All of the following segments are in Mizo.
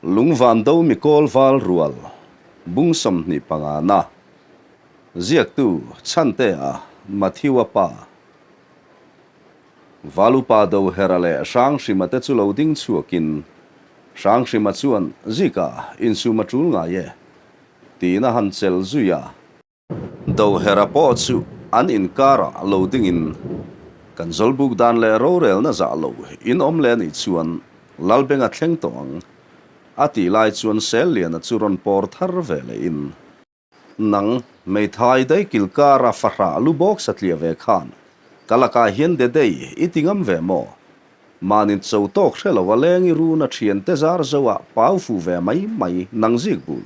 Lungvan do mikawl val rual bung 25 na ziaktu Chhantea Matthew-a pa Valupa do Hera leh Hranghrima te chu lo ding chhuakin Hranghrima chuan Zika insum a tul ngai e tiin a han chel zui a. Dohera pawh chu an inkarah lo dingin, Kan zawlbuk dan leh rorelna zah lo in awm leh anih chuan Lalbenga thleng tawh ang, a tih lai chuan Selliana chu rawn pawr thar ve lehin, Nang, hmeithai daikil kara fahrah lu bawk satliah ve khan ka lakah hian Dedei i ti ngam ve maw? Mahni cho tawk hre lo a leng i runa thiante zar zo ah pau fuh ve mai mai nang zik bul.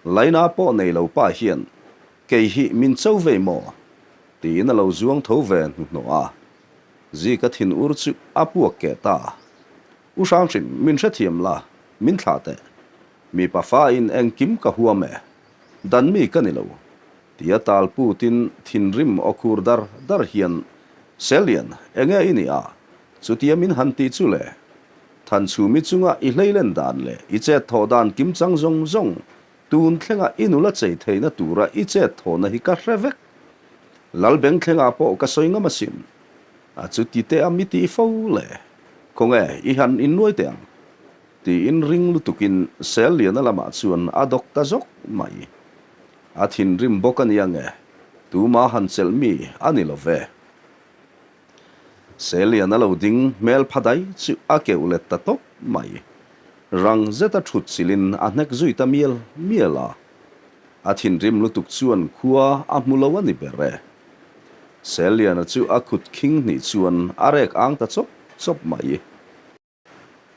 Laina pawh nei lo pa hian, Kei hi min cho vei maw? tiin a lo zuang tho ve hnuhnawh a. Zika thin ur chu a puak keh ta. U Hranghrim, min hrethiam la, min thlah teh. Mipa fa in engkim ka huam e. Dan mi ka ni lo. Tia tal putin thinrim aw khur dar dar hian, Selian, enge i nih a? Chutia min han tih chu le? Thanchhumi chunga i hleilen dan leh i chet thawh dan kimchang zawng zawng tun thlenga i nula chei theihna tura i chet thawhna hi ka hre vek. Lalbeng thlengah pawh ka sawi ngam asin. A chu ti teh a mi tih fo le. Khawnge i han innuai teh ang? Tiin ring lutukin Selliana lamah chuan a dawk ta zawk mai. A thinrim bawk a nia nge, tuma han chelh mi a ni lo ve. Selian a lo ding hmel pha dai chu a keuh let ta tawp mai. Rang zeta thut chilhin a hnek zui ta mial mial a. A thinrim lutuk chuan khua a hmu lo a ni ber e. Seliana chu a khut khing hnih chuan a rek ang ta chawp chawp mai.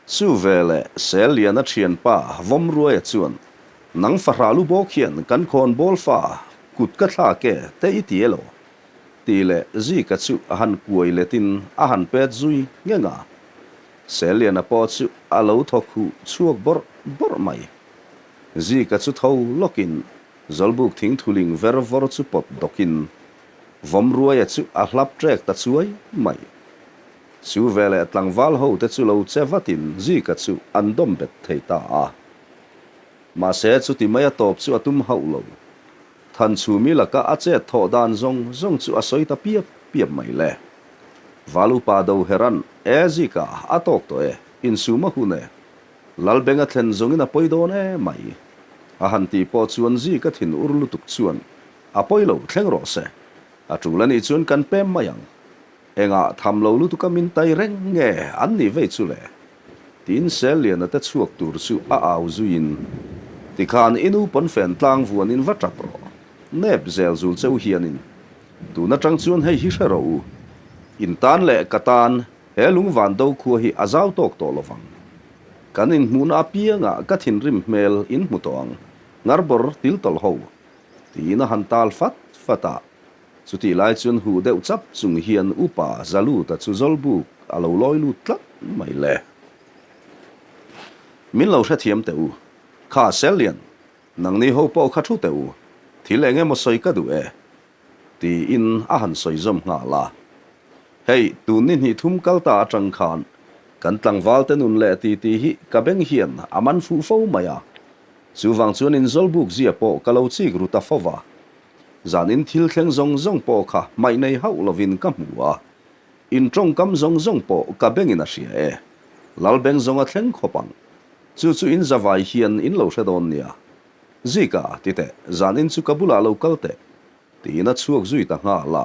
Chu veleh Selliana thianpa Vawmruaia chuan, Nang fahrah lu bawk hian kan khawn bawl fa kut ka thlak e te i ti elaw? Tih leh Zika chu a han kuai letin a han pet zui ngheng a. Selliana pawh chu a lo thawk huh chhuak bawrh bawrh mai. Zika chu tho lawkin Zawlbuk thingthuling ver vawr chu pawt dawkin Vawmruaia chu a hlap ṭek ta chuai mai. Chu veleh tlangval ho te chu lo che vatin Zika chu an dawm bet thei ta a. Mahse chuti mai a tawp chu a tum hauh lo. Thanchhumi laka a chet thawh dan zawng zawng chu a sawi ta piap piap mai le. Val upa Doheran, E Zika, a tawk tawh e, insum a hun e. Lalbeng a thlen zawngin a pawi dawn e mai. A han tih pawh chuan Zika thin ur lutuk chuan, A pawi lo, thleng rawh se. A tul anih chuan kan pem mai ang. Engah tham lo lutuk a min tai reng nge an nih vei chu le? Tiin Selliana te chhuak tur chu a au zuiin, Tikhan i nu pawnfen tlang vuanin va tap rawh. Nep zel zul cheu hianin tun atang chuan hei hi hre rawh u. In tan leh ka tan he lungvan do khua hi a zau tawk tawh lovang. Kan inhmuhna apiangah ka thinrim hmel in hmu tawh ang, ngarbawr tiltawlh ho. Tiin a han tal fat fat a. Chutih lai chuan huh deuh chap chung hian upa Zaluta chu Zawlbuk a lo lawi lut tlat mai le. Min lo hrethiam teh u. Kha Sellian, nangni ho pawh kha thu teh u. Thil eng emaw sawi ka duh e. Tiin a han sawi zawm nghal a. Hei, tun ni hnih thum kal ta atang khan kan tlangval te nun leh titi hi ka beng hian a man fuh fo mai a. Chuvang chuan in Zawlbuk zia pawh ka lo chik ru ta fo va. Zanin thil thleng zawng zawng pawh kha hmaih nei hauh lovin ka hmu a, in tawngkam zawng zawng pawh ka bengin a hria e. Lalbeng zawng a thleng khawp ang. Chu chu in zavai hian in lo hre dawn nia. Zika, ti teh, zanin chu ka bulah lo kal teh, tiin a chhuak zui ta nghal a.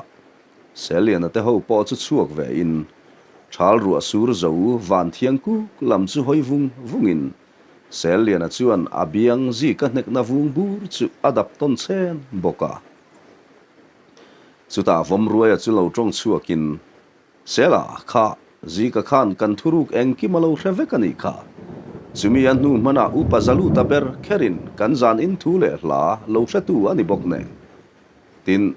Seliana te ho pawh chu chhuak ve in, Thal ruah sur zo van thiang kuk lam chu hawi vung vungin Selliana chuan a biang zika hnekna vung bur chu a dap tawn chhen bawk a. Chutah Vawmruaia chu lo tawng chhuakin, Sela, kha, zika khan kan thuruk engkim a lo hre vek a nih kha. Chumi a hnu hmanah Upa Zaluta ber kherin kan zan in thu leh hla lo hretu a ni bawk nen. Tin,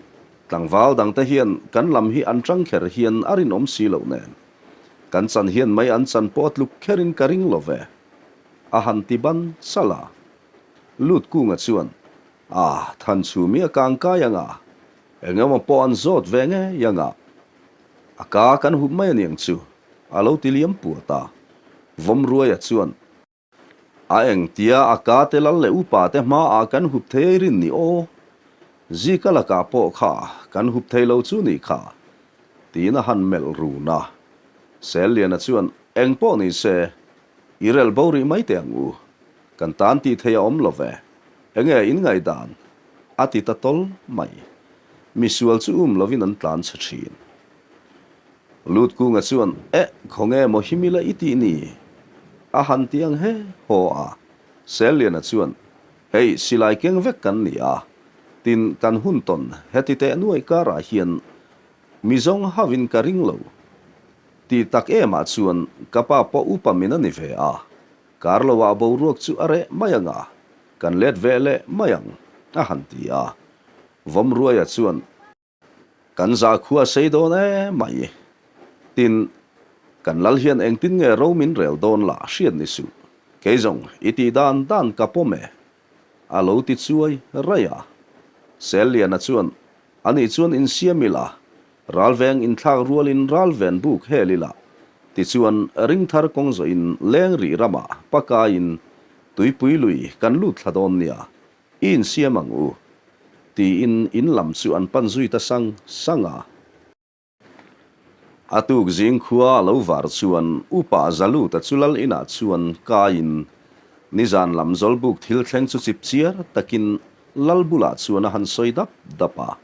tlangval dangte hian kan lam hi an tang kher hian a rinawm si loh nen. Kan chan hian mai an chan pawh a tluk kherin ka ring lo ve. A han ti ban salh a. Lut Kunga chuan, A, Thanchhumi a kang kai ang a, eng emaw pawh an zawt ve ngei ang a. A ka kan hup mai aniang chu, a lo ti liam puat a. Vawmruaia chuan. A engtia a ka te lal leh upa te hmaah kan hup thei ei rin ni aw. Zika lakah pawh kha kan hup thei lo chu nih kha, tiin a han melh run a. Selliana chuan, Eng pawh ni se, i rel bo rih mai teh ang u. Kan tan tih thei a awm lo ve. Enge in ngaihdan? A ti ta tawl mai. Misual chu um lovin an tlan chhe thin. Lutkunga chuan, Eh, khawnge maw hi mila i tih ni? A han ti ang he haw a. Selliana chuan, Hei, silai keng vek kan ni a, tin kan hun tawn heti teh nuai karah hian mi zawng hauhin ka ring lo. Ti tak emah chuan ka pa pawh upa min a ni ve a, kar loah boruak chu a reh mai ang a, kan let ve leh mai ang, a han ti a. Vawmruaia chuan, Kan zakhua sei dawn e mai. Tin, kan lal hian engtin nge ro min rel dawn lah hriat ni suh. Kei zawng i tih dan dan ka pawm e. A lo ti chuai raih a. Selliana chuan, Ani chuan insiam ila, ralveng inthlak rualin ralven buk hel ila, tichuan ringthar kawng zawhin leng rih ramah pakaiin tuipui lui kan lut thla dawn nia. I insiam ang u, tiin in lam chu an pan zui ta sang sang a. A tuk zing khua a lo var chuan Upa Zaluta chu lal inah chuan kaiin nizan lam Zawlbuk thil thleng chu chip chiar takin lal bulah chuan a han sawi dap dap a.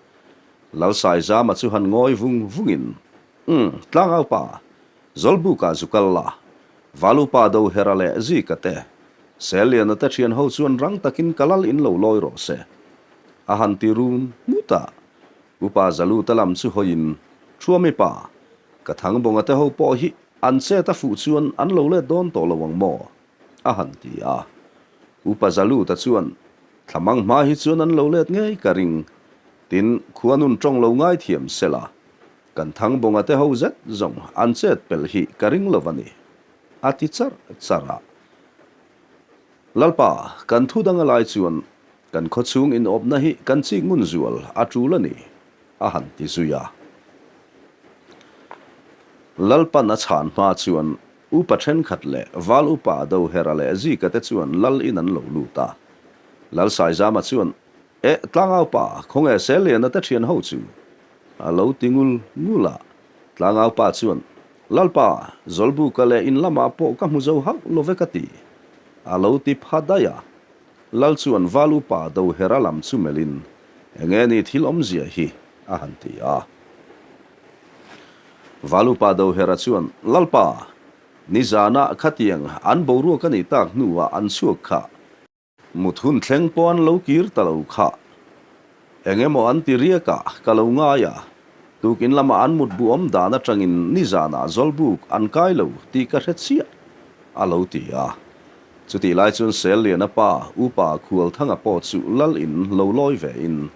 Lal Saizama chu han ngawi vung vungin, Umm, Tlangaupa, Zawlbukah zu kal la, Valupa Dohera leh Zika te, Selliana te thian ho chuan rang takin ka lal in lo lawi rawh se. A han ti rum nghut a, Upa Zaluta lam chu hawiin, Thuami pa, ka Thangbawnga te ho pawh hi an chet a fuh chuan an lo let dawn tawh lo ang maw? a han ti a. Upa Zaluta chuan, Thlamang hma hi chuan an lo let ngei ka ring, tin khuanun tawng lo ngaithiam sela, Kan Thangbawnga te ho zet zawng an chet pelh hi ka ring lo a ni, a ti charh charh a. Lalpa, kan thu dang a lai chuan kan khawchhung inawpna hi kan chik ngun zual a tul a ni, a han ti zui a. Lalpan a chhan hma chuan upa thenkhat leh Val upa Dohera leh Zika te chuan lal in an lo lut a. Lal Saizama chuan Eh, tlangau pa, khawnge Selliana te thian ho chu? A lo ti ngul ngul a. Tlangau pa chuan, Lalpa, Zawlbuka leh in lamah pawh ka hmu zo hauh lo ve ka ti. A lo ti pha daih a. Lal chuan Val upa Dohera lam chu melhin, Enge ni thil awmzia hi? a han ti a. Val upa Dohera chuan, Lalpa, nizanah khatiang an boruak a nih tak hnuah an chhuak kha. Mut hun thleng pawh an lo kir ta lo kha. Eng emaw an ti riak a, ka lo ngai a. Tukin lamah an mut bu awm dan atangin nizanah Zawlbuk an kai lo tih ka hre chiah, a lo ti a. Chutih lai chuan Selliana pa, Upa Khualthanga pawh chu lal in lo lawi ve in,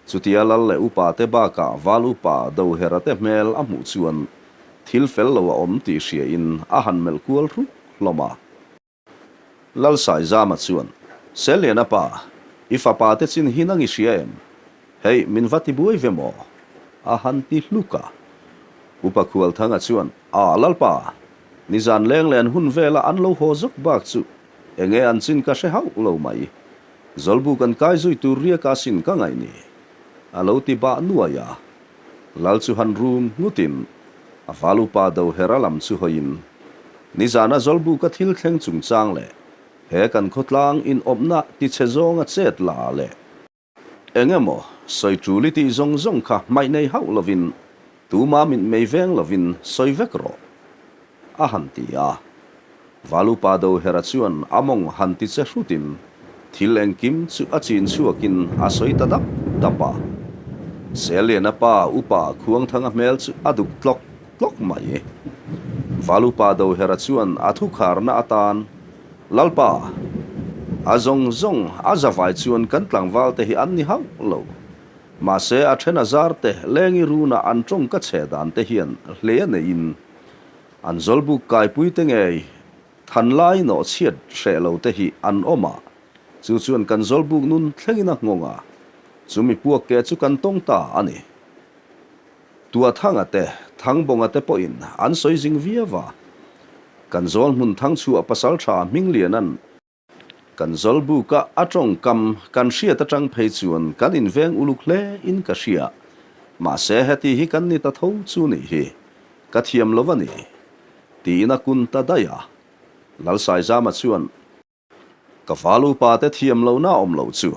chutia lal leh upa te bakah Val Upa Dohera te hmel a hmuh chuan thil fel lo a awm tih hria in a han melh kual hruk hlawm a. Lalsaizama chuan, Selliana pa, i fapa te chin hi nang i hria em? Hei, min va ti buai ve maw? A han ti hluk a. Upa Khualthanga chuan, A, Lalpa, nizan leng len hun vela an lo haw zawk bak chu enge an chin ka hre hauh lo mai. Zawlbuk an kai zui tur riaka sin ka ngaih ni. A lo ti bah nuai a. Lal chu han rum nghutin a val upa Dohera lam chu hawiin, Nizana Zawlbuka thil thleng chungchang leh he kan khawtlang inawpna tichhe zawnga chet la leh eng emaw sawi tul i tih zawng zawng kha hmaih nei hauh lovin tuma mitmei veng lovin sawi vek rawh. A han ti a. Valupa Dohera chuan a mawng han ti che hrutin thil engkim chu a chin chhuakin a sawi ta dap dap a. Selliana pa upa Khuangthanga hmel chu a duk tlawk tlawk mai. Valupa Dohera chuan a thukharna atan, Lalpa, a zawng zawng a zavai chuan kan tlangvalte hi an ni hauh lo. Mahse a then a zarte lengi runa an tawng ka chhe dan te hian hle a neiin An zawlbuk kaipuite ngei than lai nawh chhiat hreh lo te hi an awm a, chu chuan kan zawlbuk nun thlengin a nghawng a, chumi puak ke chu kan tawng ta a ni. Tuathanga te, Thangbawnga te pawhin an sawi zing viau a, kan zawl hmun Thangchhuah pasaltha Hmingliana'n. Kan Zawlbuka a tawngkam kan hriat atang phei chuan kan inveng uluk hle in ka hria. Mahse heti hi kan ni ta tho chu nih hi. Ka thiam lo a ni. Tiin a kun ta daih a. Lalsaizama chuan. Ka fal upa te thiam lohna awm loh chu.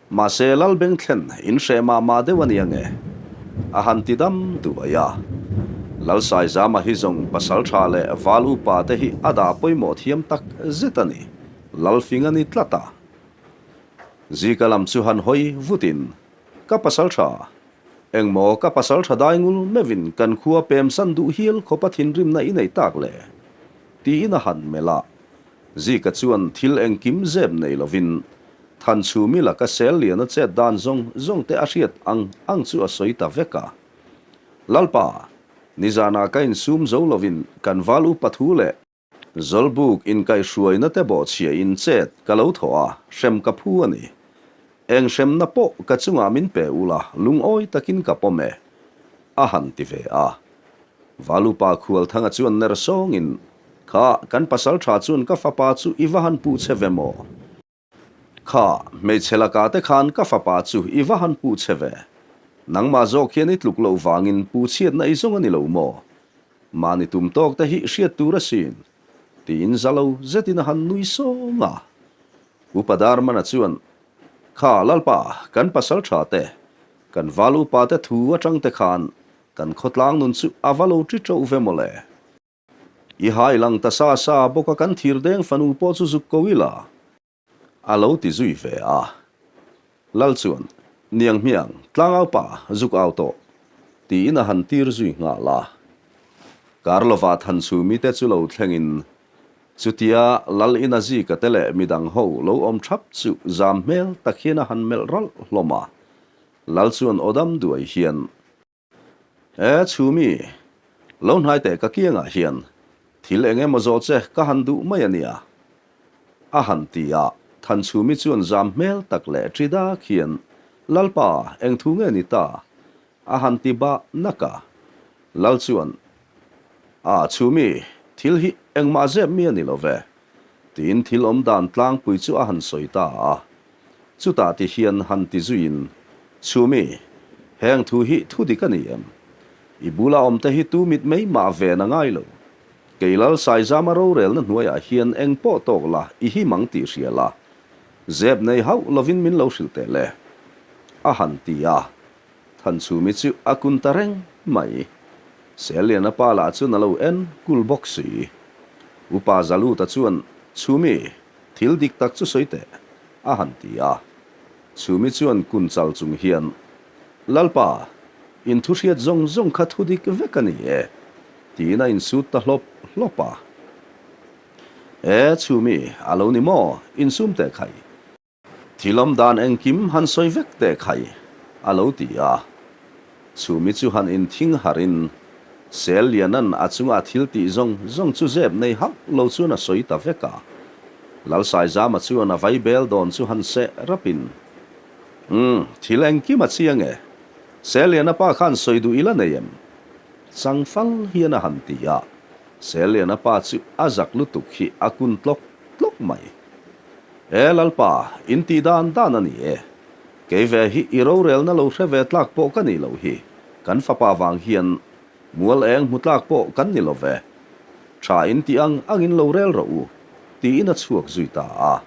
Mahse Lalbeng thlen in hreh mah mah deuh a nia nge? A han ti dam duai a. Lalsaizama hi zawng pasal tha leh val upa te hi a dah pawimawh thiam tak zet a ni. Lalfing a ni tlat a. Zika lam chu han hawi vutin, Ka pasal tha, engmaw ka pasal tha dai ngul meuhin kan khua pemsan duh hial khawpa thinrimna i nei tak le? Tiin a han melh a. Zika chuan thil engkim zep nei lovin Thanchhumi laka sel liana chet dan zawng zawng te a hriat ang ang chu a sawi ta vek a. Lalpa, nizanah ka insum zo lovin kan val upa thu leh Zawlbuk inkaihhruaina te bawhchhia in chet ka lo thawh a, hrem ka phu a ni. Eng hremna pawh ka chungah min pe ula lungawi takin ka pawm e, a han ti ve a. Valupa Khualthanga chuan ner sawngin, Kha, kan pasal tha chuan ka fapa chu i va han puh che ve maw? Kha, hmeichhe lakah te khan ka fapa chu i va han puh che ve. Nangmah zawk hian i tluk loh vangin puh chhiatna i zawng a ni lo maw? Mahni tum tawk te hi hriat tur asin, tiin za lo zetin a han nui sawng a. Upa Darmana chuan, Kha, Lalpa, kan pasal tha te, kan val upa te thu atang te khan kan khawtlang nun chu a va lo ṭi ṭoh ve maw le? I hai lang ta sa sa bawk a kan thir deng fanu pawh chu zuk ko ila a lo ti zui ve a. Lal chuan, Niang hmiang, tlangau pa, zuk au tawh, tiin a han tir zui nghal a. Karlova Thanchhumi te chu lo thlengin chutia Lal ina zika te leh midang ho lo awm thap chu zam hmel tak hian a han melh ralh hlawm a. Lal chuan aw dam duai hian, E Chhumi, lo hnai teh ka kiangah hian thil eng emaw zawh che ka han duh mai a nia. A han ti a, Thanchhumi chuan zam hmel tak leh ṭi dak hian, Lalpa, eng thu nge ni ta? A han ti bah nak a. Lal chuan, A, Chhumi, thil hi engmah zep mi a ni lo ve. Tiin thil awm dan tlangpui chu a han sawi ta a. Chutah ti hian han ti zuiin, Chhumi, heng thu hi thu dik a ni em? I bula awmte hi tu mit mai mah ven a ngai lo. Kei Lal Saizama rorelna hnuaiah hian eng pawh tawk la i him ang tih hria la. Zep nei hauh lovin min lo hrilh teh le. A han ti a. Thanchhumi chu a kun ta reng mai. Selliana pa lah chuan a lo en kul bawk si. Upa Zaluta chuan, Chhumi, Thil dik tak chu sawi teh, a han ti a. Chhumi chuan kun chal chung hian, Lalpa, in thu hriat zawng zawng kha thu dik vek a ni e, tiin a insut ta hlawp hlawp a. E, Chhumi, a lo ni maw? Insum teh khai. Thil awm dan engkim han sawi vek teh khai, a lo ti a. Chhumi chu han inthing harin, Sel Lianan a chunga thil tih zawng zawng chu zep nei hauh lo chuan a sawi ta vek a. Lalsaizama chuan a vai bel dawn chu han seh rapin, Umm, thil engkim a chiang e. Sel Liana pa khan sawi duh ila nei em? Chang fal hian a han ti a. Sel Liana pa chu a zak lutuk hi a kun tlawk tlawk mai. E Lalpa, in tih dan dan a ni e. Kei ve hi i rorelna lo hre ve tlak pawh ka nih loh hi. Kan fapa vang hian mual eng hmu tlak pawh kan ni lo ve. Tha in tih ang angin lo rel rawh u, tiin a chhuak zui ta a.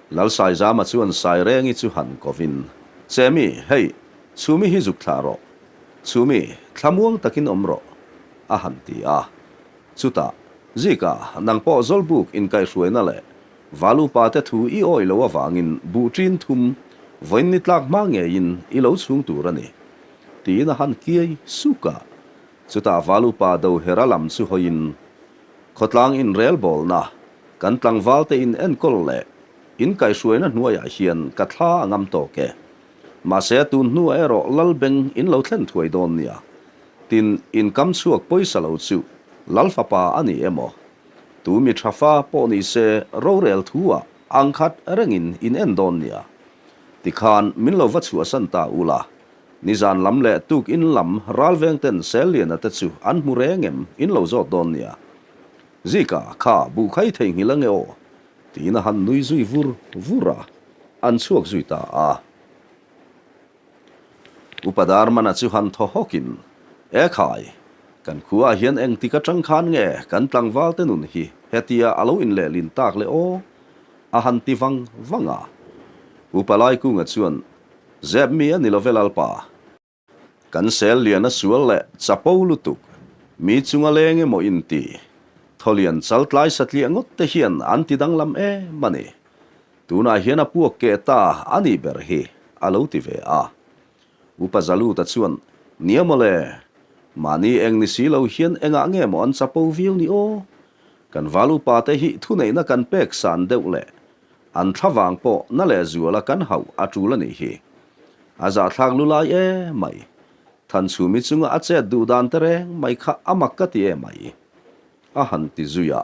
Lalsaizama chuan Sairengi chu han kovin, Chemi, hei, Chhumi hi zuk thlah rawh. Chhumi, thlamuang takin awm rawh, a han ti a. Chutah, Zika, nang pawh Zawlbuk inkaihhruaina leh Valupa te thu i awih loh avangin buh ṭin thum vawiin ni tlak hma ngeiin i lo chhung tur a ni, tiin a han kiai suk a. Chutah Valupa Dohera lam chu hawiin, Khawtlang inrelbawlna, kan tlangvalte in enkawl leh inkaihhruaina hnuaiah hian ka thla a ngam tawk e. Mahse, tun hnuah erawh Lalbeng in lo thlen thuai dawn nia. Tin, in kam chhuak pawisa lo chu Lal fapa a ni emaw? Tu mi tha fa pawh ni se rorel thu ah ang khat rengin in en dawn nia. Tikhan min lo va chhuahsan ta ula, nizan lam leh tuk in lam ralveng ten Selliana te chu an hmu reng em in lo zawt dawn nia. Zika, kha buhkhai theihnghilh ange aw? Tiin a han nui zui vur vur a, an chhuak zui ta a. Upa Darmana chu han thaw hawkin, E khai, kan khuaah hian engtik atang khan nge kan tlangvalte nun hi hetia a lo inlehlin tak le aw? a han ti vang vang a. Upa Laikunga chuan, Zep mi a ni lo ve Lalpa. Kan sel lian a sual leh chapo lutuk, mi chunga leng emaw inti, thawlian chal tlai satliah ngawt te hian an ti danglam em a ni. Tunah hian a puak keh ta a nih ber hi, a lo ti ve a. Upa Zaluta chuan, Nia mawle, mahni eng ni si lo hian engah nge maw an chapo viau ni aw? Kan val upa te hi thuneihna kan pek san deuh leh An thla vang pawh na leh zuala kan hauh a tul a nih hi. A zahthlak lu lai e mai. Thanchhumi chunga a chet duh dan te reng mai kha a mak ka ti e mai. A han ti zui a.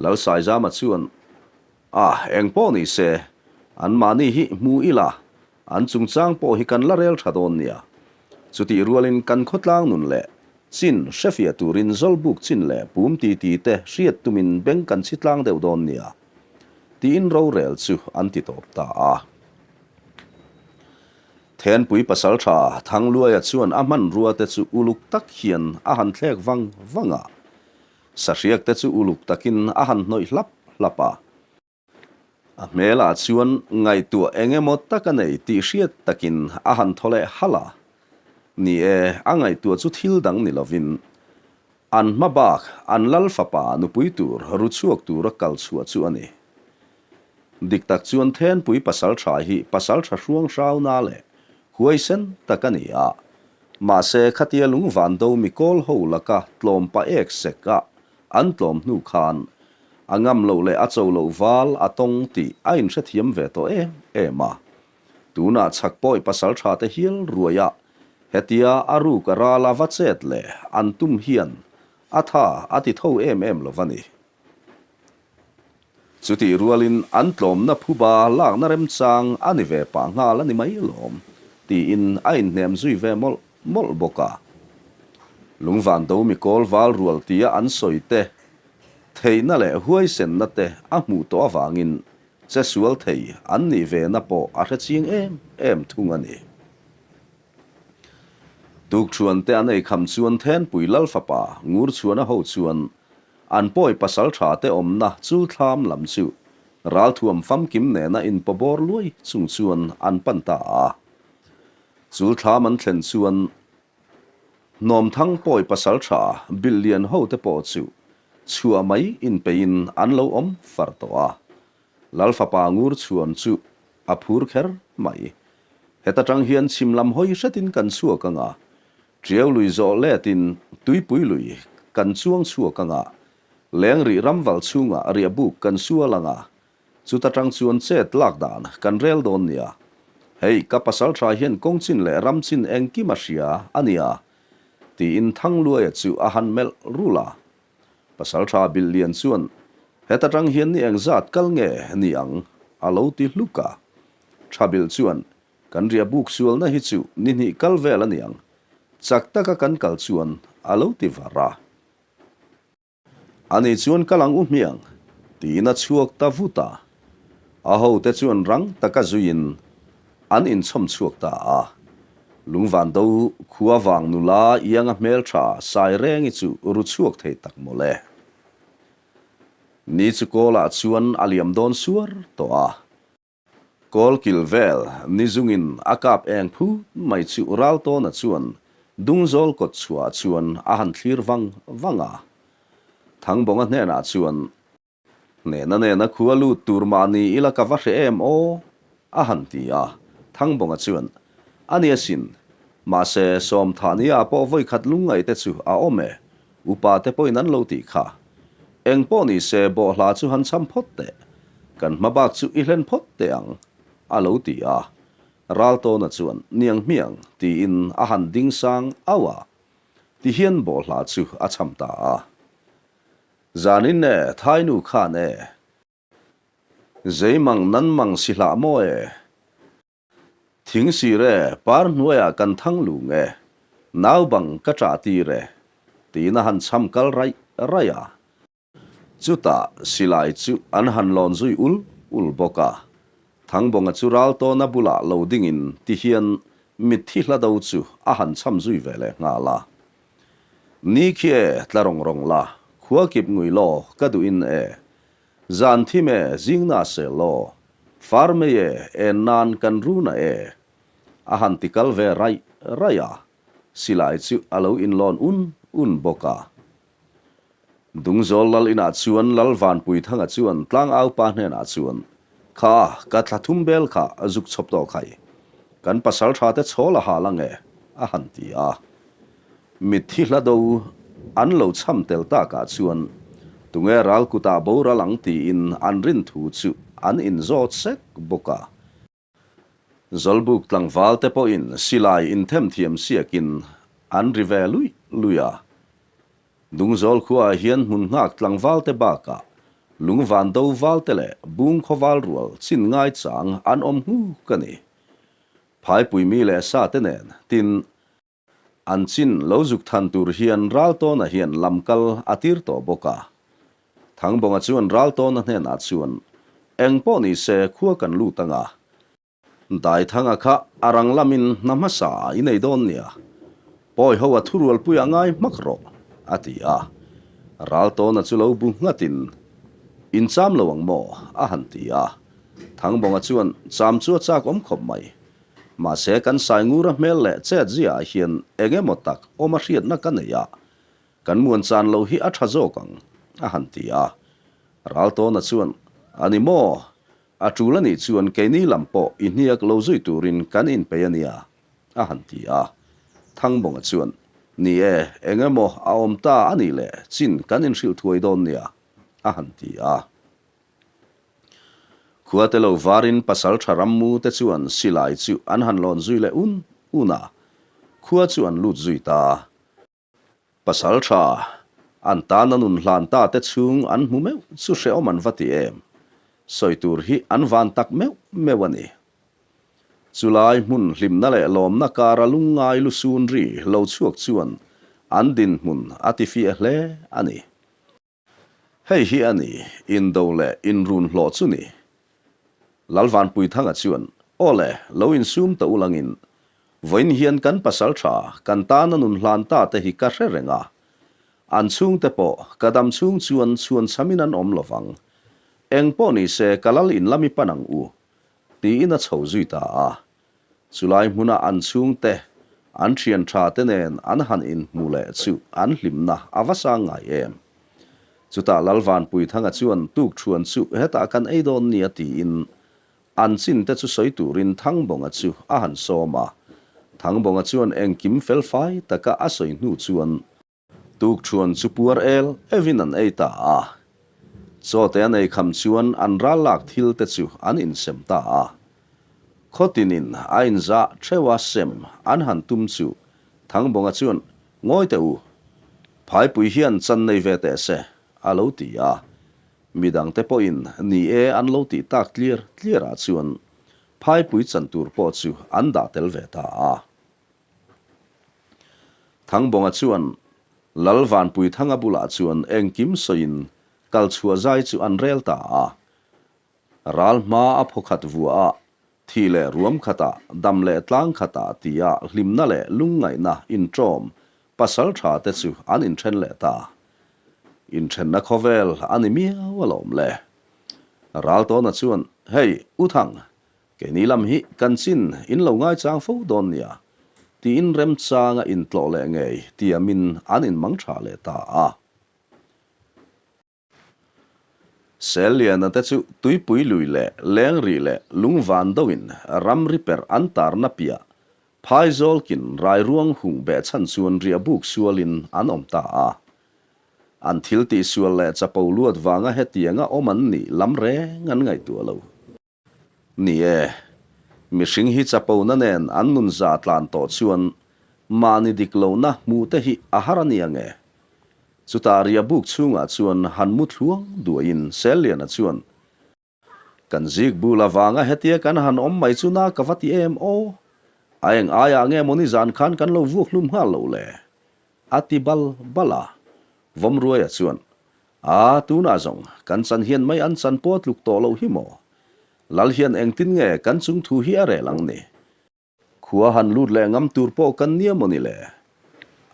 Lalsaizama chuan, A, eng pawh ni se, anmahni hi hmu ila, an chungchang pawh hi kan la rel tha dawn nia. Chutih rualin kan khawtlang nun leh chin hrefiah turin zawlbuk chin leh pum titi te hriat tumin beng kan chhi tlang deuh dawn nia. Tiin rorel chu an ti tawp ta a. Thenpui pasaltha Thangluaia chuan a hmanrua te chu uluk tak hian a han thlek vang vang a. Sahriak te chu uluk takin a han hnawih hlap hlap a. A hmelah chuan ngaihtuah eng emaw tak a nei tih hriat takin a han thaw leh halh a. Ni e, a ngaihtuah chu thil dang ni lovin An hma bak an lal fapa nupui tur ru chhuak tura kal chhuah chu a ni. Dik tak chuan Thenpui pasaltha hi pasaltha hruang hrauna leh huaisen tak a ni a, mahse khatia lungvan do mi kawl ho laka tlawm pa ek sek a an tlawm hnu khan a ngam loh leh a cho loh val a tawng tih a inhrethiam ve tawh em em a. Tunah chhak pawi pasaltha te hial ruai a Hetia a ruk a ral a va chet leh an tum hian a tha a ti tho em em lo va ni. Chutih rualin an tlawmna phuba lakna remchang a ni ve pah nghal a ni mai lawm tiin a inhnem zui ve mawlh mawlh bawk a. Lungvando mikawl val rual tia an sawi te, theihna leh huaisenna te a hmuh tawh avangin che sual thei an nih ve na pawh a hrechiang em em thung a ni. Tukṭhuan te an eikham chuan Thenpui Lal fapa Ngurchhuana ho chuan an pawi pasal ṭha te awmna Chulthlam lam chu ralthuam famkim nena inpawbawr luai chung chuan an pan ta a. Chulthlam an thlen chuan Hnawmthang pawi pasal ṭha Bilhlian ho te pawh chu chhuah mai inpeiin an lo awm far tawh a. Lal fapa Ngurchhuan chu a phur kher mai. Heta tang hian chhim lam hawi hretin kan chhuak ang a, Tiau lui zawh letin Tuipui lui kan chuang chhuak ang a, leng rih ramval chhungah riahbuk kan sual ang a, chuta tang chuan chet lak dan kan rel dawn nia. Hei, ka pasal tha hian kawng chin leh ram chin engkim a hria a nia, tiin Thangluaia chu a han melh rul a. Pasaltha Bilhlian chuan, Heta tang hian ni engzat kal nge ni ang? a lo ti hluk a. Tha Bilh chuan, Kan riah buk sualna hi chu ni hnih kal vel a ni ang. Chak taka kan kal chuan a lo ti var a. Ani chuan kal ang u hmiang, tiin a chhuak ta vut a. A hote chuan rang taka zuiin an inchhawm chhuak ta a. Lungvando khua vang nula ianga hmeltha Sairengi chu ru chhuak thei tak mawle. Ni chu kawlah chuan a liam dawn suar tawh a. Kawl kil vel ni zungin a kap eng phut mai chu Raltawna chuan Dungzawl kawt chhuah chuan a han thlir vang vang a. Thangbawnga hnenah chuan Hnehna nena khua lut tur mahni ila ka va hre em aw? a han ti a. Thangbawnga chuan, A ni asin. Mahse, Sawmthahnia pawh vawikhat lungngaih te chu a awm e. Upa te pawhin an lo tih kha. Eng pawh ni se bawhhla chu han cham phawt teh. Kan hma bak chu i hlen phawt teh ang, a lo ti a. Raltawna chuan, Niang hmiang, tiin a han ding sang auh a. Tihian bawhhla chu a cham ta a. Zanin e, Thainu khan e. Zeimang nan mang si hlah maw e. Thing sir e, par hnuaiah kan thang lung e. Nau bang ka ṭah tir e. Tiin a han cham kal raih raih a. Chutah silai chu an han lawn zui ul ul bawk a. Thangbawnga chu Raltawna bulah lo dingin ti hian mitthi hla do chu a han cham zui ve leh nghal a. Ni khi e, tla rawng rawng la, khua kip ngui law ka duhin e. Zan thim e, zing na sel law, far mei e, en nan kan runa e. A han ti kal ve raih raih a, silai chu a lo inlawn un un bawk a. Dungzawl lal inah chuan Lal Vanpuithanga chuan tlangaupa hnenah chuan, Kha, ka thla thum bel kha zuk chhawp tawh khai. Kan pasal tha te chhawl a hal ang e, a han ti a. Mitthi hla do an lo chham tel takah chuan tunge ral kutah boral ang tiin an rin thu chu an inzawt sek bawk a. Zawlbuk tlangval te pawhin silai inthemthiam siakin an ri ve luih luih a. Dungzawl khuaah hian hmun nghak tlangval te bakah lungvan do val te leh bung khawval rual chin ngaichang an awm nghuk a ni. Phaipui mi leh sa te nen tin An chin lo zuk than tur hian Raltawna hian lam kal a tir tawh bawk a. Thangbawnga chuan Raltawna hnenah chuan, Eng pawh ni se khua kan lut ang a. Daithanga kha a rang lamin hna hmasa i nei dawn nia. Pawi ho a thurualpui a ngai hmak rawh, a ti a. Raltawna chu lo bu nghatin, In cham lo ang maw? a han ti a. Thangbawnga chuan, Cham chu a chak awm khawp mai. Mahse, kan Saingura hmel leh chet ziaah hian eng emaw tak awm a hriatna ka nei a, kan muan chan lo hi a tha zawk ang, a han ti a. Raltawna chuan, A ni maw? A tul a nih chuan keini lam pawh i hniak lo zui turin kan inpei a nia, a han ti a. Thangbawnga chuan, Ni e, eng emaw a awm ta a nih leh chin kan inhrilh thuai dawn nia, a han ti a. Khuate lo varin pasaltha rammu te chuan silai chu an han lawn zui leh un un a, khua chu an lut zui ta. Pasaltha an tana nun hlan ta te chhung an hmu meuh chu hrehawm an va ti em? Sawi tur hi an van tak meuh meuh a ni. Chulai hmun hlimna leh lawmna kara lungngai lusun ri lo chhuak chuan an dinhmun a tifiah hle a ni. Hei hi a ni, indo leh inrun hlawh chu ni. Lalvanpuithanga chuan, Aw le, lo insum ta ulangin, vawiin hian kan pasal tha, kan tana nun hlan ta te hi ka hre reng a. An chhungte pawh ka dam chhung chuan chhuan chhamin an awm lovang. Eng pawh ni se ka lal in lam i pan ang u, tiin a chho zui ta a. Chulai hmuna an chhungte, an thian tha te nen an han inhmu leh chu an hlimna a va sang ngai em. Chutah Lalvanpuithanga chuan tukṭhuan chu hetah kan ei dawn nia tiin an chin te chu sawi turin Thangbawnga chu a han sawm a. Thangbawnga chuan engkim felfai taka a sawi hnu chuan Tukṭhuan chu puar el evin an ei ta a. Chawte an ei kham chuan an ral lak thil te chu an insem ta a. Khawtinin a inzah theuha sem an han tum chu Thangbawnga chuan, Ngawi teh u, phaipui hian chan nei ve teh se, a lo ti a. Midangte pawhin ni e an lo tih tak tliar tliarah chuan phaipui chan tur pawh chu an dah tel ve ta a. Thangbawnga chuan Lal Vanpuithanga bulah chuan engkim sawiin kal chhuah zai chu an rel ta a. Ral hma a phaw khat vua a, thi leh ruam khatah, dam leh tlang khatah tia hlimna leh lungngaihna inṭawm pasal tha te chu an inṭhen leh ta. Inṭhenna khawvel a ni miau alawm le. Raltawna chuan, Hei, U Thang, Keini lam hi kan chin in lo ngaichang fo dawn nia, tiin remchanga intlawh leh ngei tiamin an inmang tha leh ta a. Selliana te chu tuipui lui leh lengrih leh lungvan doin ramri perh an tarna piah Phaizawlkin rairuang hung behchhan chuan riahbuk sualin an awm ta a. An thil tihsual leh chapo luat vanga hetianga awm an nih lam reng an ngaihtuah lo. Ni e, mihring hi chapona nen an nun za tlan tawh chuan mahni dik lohna hmuh te hi a har a ni ang e. Chutah riahbuk chhungah chuan han mu thluang duaiin Selliana chuan, Kan zik bul avanga hetia kan han awm mai chu na ka va ti em aw? A eng aiah nge maw nizan khan kan lo vuak hlum nghal lo le? A ti bal bal a. Vawmruaia chuan. A, tunah zawng, kan chan hian mai an chan pawh a tluk tawh loh hi maw? Lal hian engtin nge kan chung thu hi a rel ang ni? Khua han lut leh ngam tur pawh kan nia maw ni le?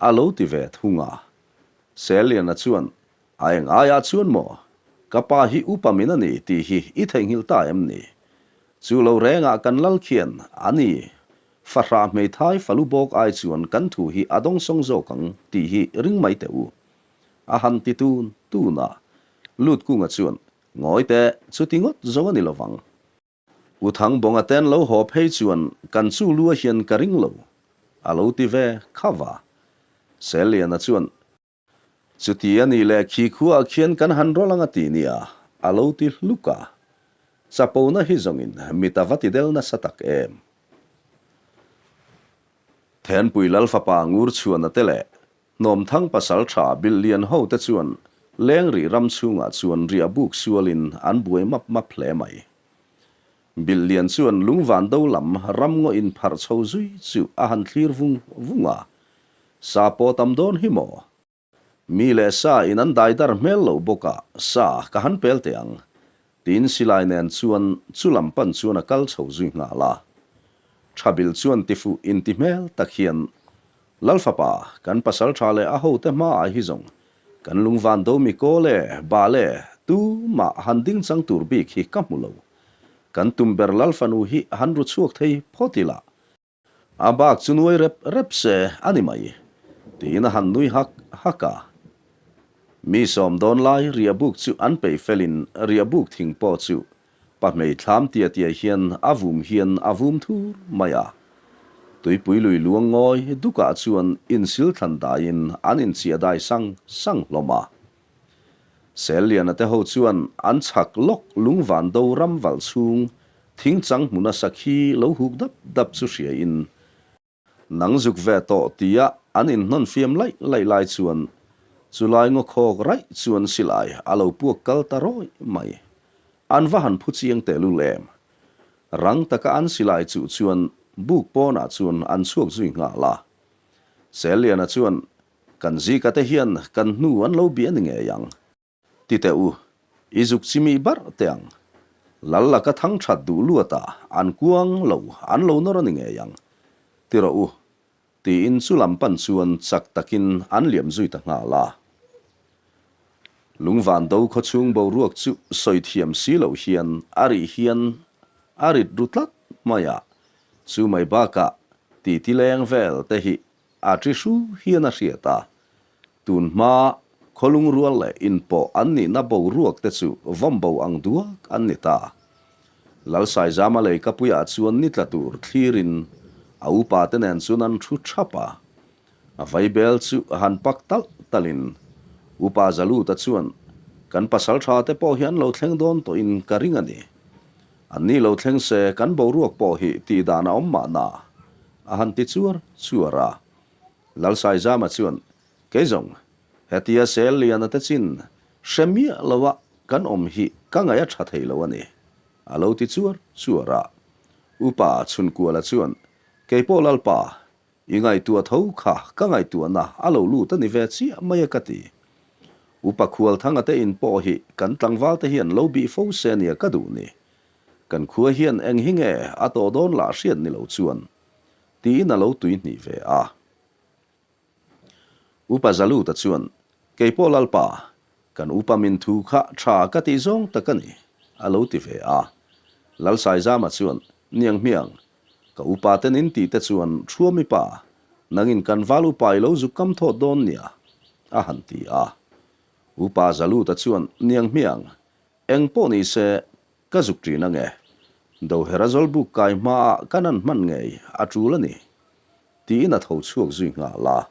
A lo ti ve thung a. Seliana chuan, A eng aiah chuan maw? Ka pa hi upa min a ni tih hi i theihnghilh ta em ni? Chu lo rengah kan lal khian a ni, fahrah hmeithai falu bawk ai chuan kan thu hi a dawngsawng zawk ang tih hi ring mai teh u. A han ti tun tun a. Lutkunga chuan, Ngawi teh, chuti ngawt zawng a ni lovang. U Thangbawnga ten lo haw phei chuan kan chu lua hian ka ring lo, a lo ti ve kha va. Selliana chuan, Chuti a nih leh khi khuaah khian kan han rawlh ang a ti nia, a lo ti hluk a. Chapona hi zawngin mit a va ti del nasa tak em. Thenpui Lal fapa Ngurchhuana te leh Hnawmthang pasal tha Bilh Lian ho te chuan Lengrih ram chhungah chuan riah buk sualin an buai map map hle mai. Bilh Lian chuan Lungvando lam ram ngaw in pharh chho zui chu a han thlir vung vung a, Sa pawh tam dawn hi maw? Mi leh sa in an dai dar hmel loh bawk a, sa ka han pel teh ang. Tiin silai nen chuan chu lam pan chuan a kal chho zui nghal a. Thabil chuan tifuh inti hmel tak hian Lalfapa, kan pasal tha leh a hote hmaah hi zawng kan lungvan do mi kawl e, bal e, tu mah han ding chang tur bik hi ka hmu lo. Kan tum ber Lalfanu hi han ru chhuak thei phawt ila. A bak chu nuai rep rep se a ni mai, tiin a han nui hak hak a. Mi sawm dawn lai riahbuk chu an peih felin riahbuk thing pawh chu Pahmei thlam tia tia hian a vum hian a vum thur mai a. Tuipui lui luang ngawi dukah chuan insil thlan daiin an inchiah dai sang sang hlawm a. Selliana te ho chuan an chhak lawk lungvan do ram valh chhung thingchang hmuna sakhi lo huk dap dap chu hriain Nang zuk ve tawh tia an inhnawn fiam laih laih lai chuan chulai ngaw khawk raih chuan silai a lo puak kal ta rawih mai. An va han phu chiang tehlul em. Rang taka an silai chuh chuan buk pawnah chuan an chhuak zui nghal a. Selliana chuan, Kan zika te hian kan hnu an lo bih a ni ngei ang. Ti teh u, i zuk chimih barh teh ang. Lal laka thang that duh luat ah an kuang lo an lo nawr a ni ngei ang. Ti rawh u, tiin chu lam pan chuan chak takin an liam zui ta nghal a. Lungvan do khaw chhung boruak chu sawi thiam si lo hian a rih hian a rit ru tlat mai a, chu mai bakah titi leng vel te hi A ṭi hru hian a hriat a, tun hma khawlung rual leh inpawh an nihna boruak te chu vawmbo ang duak an ni ta. Lalsaizama leikapuiah chuan ni tla tur thlirin a upa te nen chuan an ṭhu ṭhap a. A vaibel chu han pak talh talhin Upa Zaluta chuan, Kan pasalṭha te pawh hi an lo thleng dawn tawhin ka ring a ni. An ni lo thleng se kan boruak pawh hi tih dan a awm mahna, a han ti chuar chuar a. Lalsaizama chuan, Kei zawng, hetia sel liana te chin hre miah loa kan awm hi ka ngaih a tha thei lo a ni, a lo ti chuar chuar a. Upa Chhunkuala chuan, Kei pawh Lalpa, I ngaihtuah tho kha ka ngaihtuahna a lo lut a ni ve chiah mai a ka ti. Upa Khualthanga te in pawh hi kan tlangval te hian lo bih fo se nia ka duh ni. Kan khua hian eng hi nge a tawh dawn lah hriat ni lo chuan tiin a lo tui hnih ve a. Upa Zaluta chuan, Keipawh Lalpa, kan upa min thu kha tha ka tih zawng tak a ni, a lo ti ve a. Lalsaizama chuan, Niang hmiang, Ka upa ten in tih te chuan Thuami pa, nangin kan val upa i lo zuk kam thawt dawn nia, a han ti a. Upa Zaluta chuan niang hmiang, eng pawh ni se ka zuk ṭin ange. Dohera zawlbuk kai hmaah ka nan hman ngei a ṭul a ni, tiin a tho chhuak zui nghal a.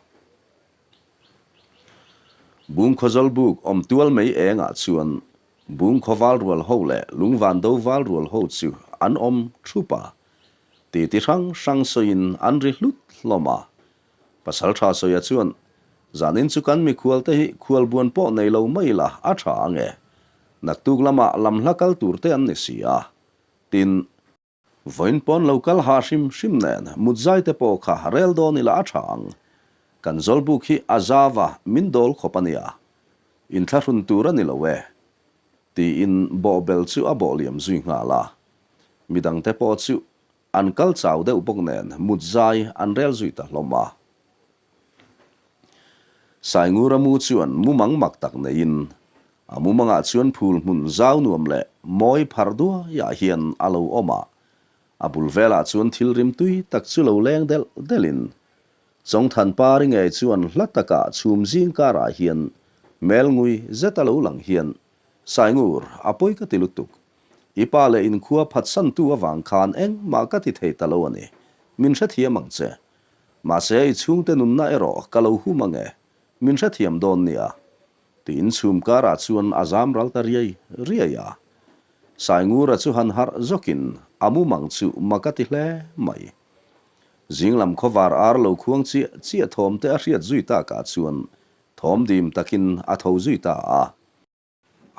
Bungkhaw zawlbuk awm tual mai engah chuan Bungkhaw val rual ho leh Lungvando val rual ho chu an awm thup a, titi hrang hrang sawiin an ri hlut hlawm a. Pasaltha sawia chuan, Zanin chu kan mikhual te hi khualbuan pawh nei lo mai la a tha ange. Naktuk lamah lamhla kal tur te an ni si a. Tin. Vawiin pawn lo kal ha hrim hrim nen mut zai te pawh kha rel dawn ila a tha ang. Kan zawlbuk hi a zau a, min dawl khawp a nia. Inthlahrun tur a ni lo e, tiin bawhbel chu a bawh liam zui nghal a. Midangte pawh chu an kal chau deuh bawk nen mut zai an rel zui ta hlawm a. Saingura mu chuan mumang mak tak neiin a mumangah chuan phul hmun zau nuam leh mawi phar duaiah hian a lo awm a, a bul velah chuan thil rim tui tak chu lo leng delh delhin Chawngthan pari ngei chuan hla takah chhum zing karah hian hmel ngui zet a lo lang hian, Saingur, a pawi ka ti lutuk. I pa leh inkhua phatsantu avang khan engmah ka ti thei ta lo a ni. Min hrethiam ang che. Mahse i chhungte nunna erawh ka lo hum ang e. Min hrethiam dawn nia. Tiin chhum karah chuan a zam ral ta riai riai a. Saingura chu han harh zawkin a mumang chu mak a ti hle mai. Zinglam khawvar ar lo khuang chiah chiah thawm te a hriat zui takah chuan thawm dim takin a tho zui ta a.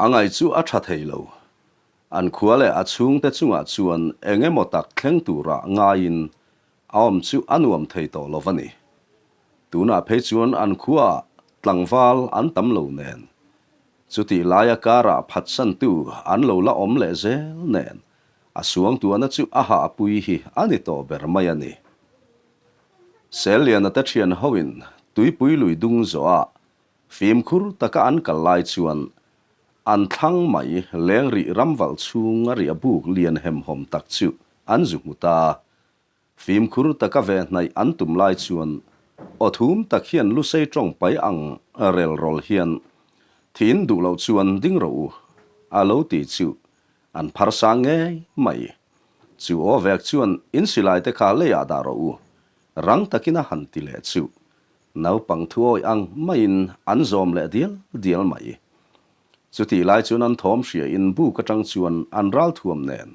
A ngaih chu a tha thei lo. An khua leh a chhungte chungah chuan eng emaw tak thleng tura ngaiin a awm chu a nuam thei tawh lo va ni. Tunah phei chuan an khuaah tlangval an tam lo nen. Chutih laia karah phatsantu an lo la awm leh zel nen A suangtuahna chu a hahpui hi a ni tawh ber mai a ni. Selliana te thian hoin tuipui lui dung zawhah fimkhur taka an kal lai chuan an thlang mai leng rih ramvalh chhung a riah buk lian hemhawm tak chu an zu hmu ta. Fimkhur taka ve hnaih an tum lai chuan aw thum tak hian lusei tawng pai ang rel rawl hian thin duh loh chuan ding rawh u a lo ti chu an phar sang ngei mai. Chu aw vek chuan in silai te kha leiah dah rawh u rang takin a han ti leh chu naupang thuawi ang maiin an zawm leh dial dial mai. Chutih lai chuan an thawm hria in buk atang chuan an ralthuam nen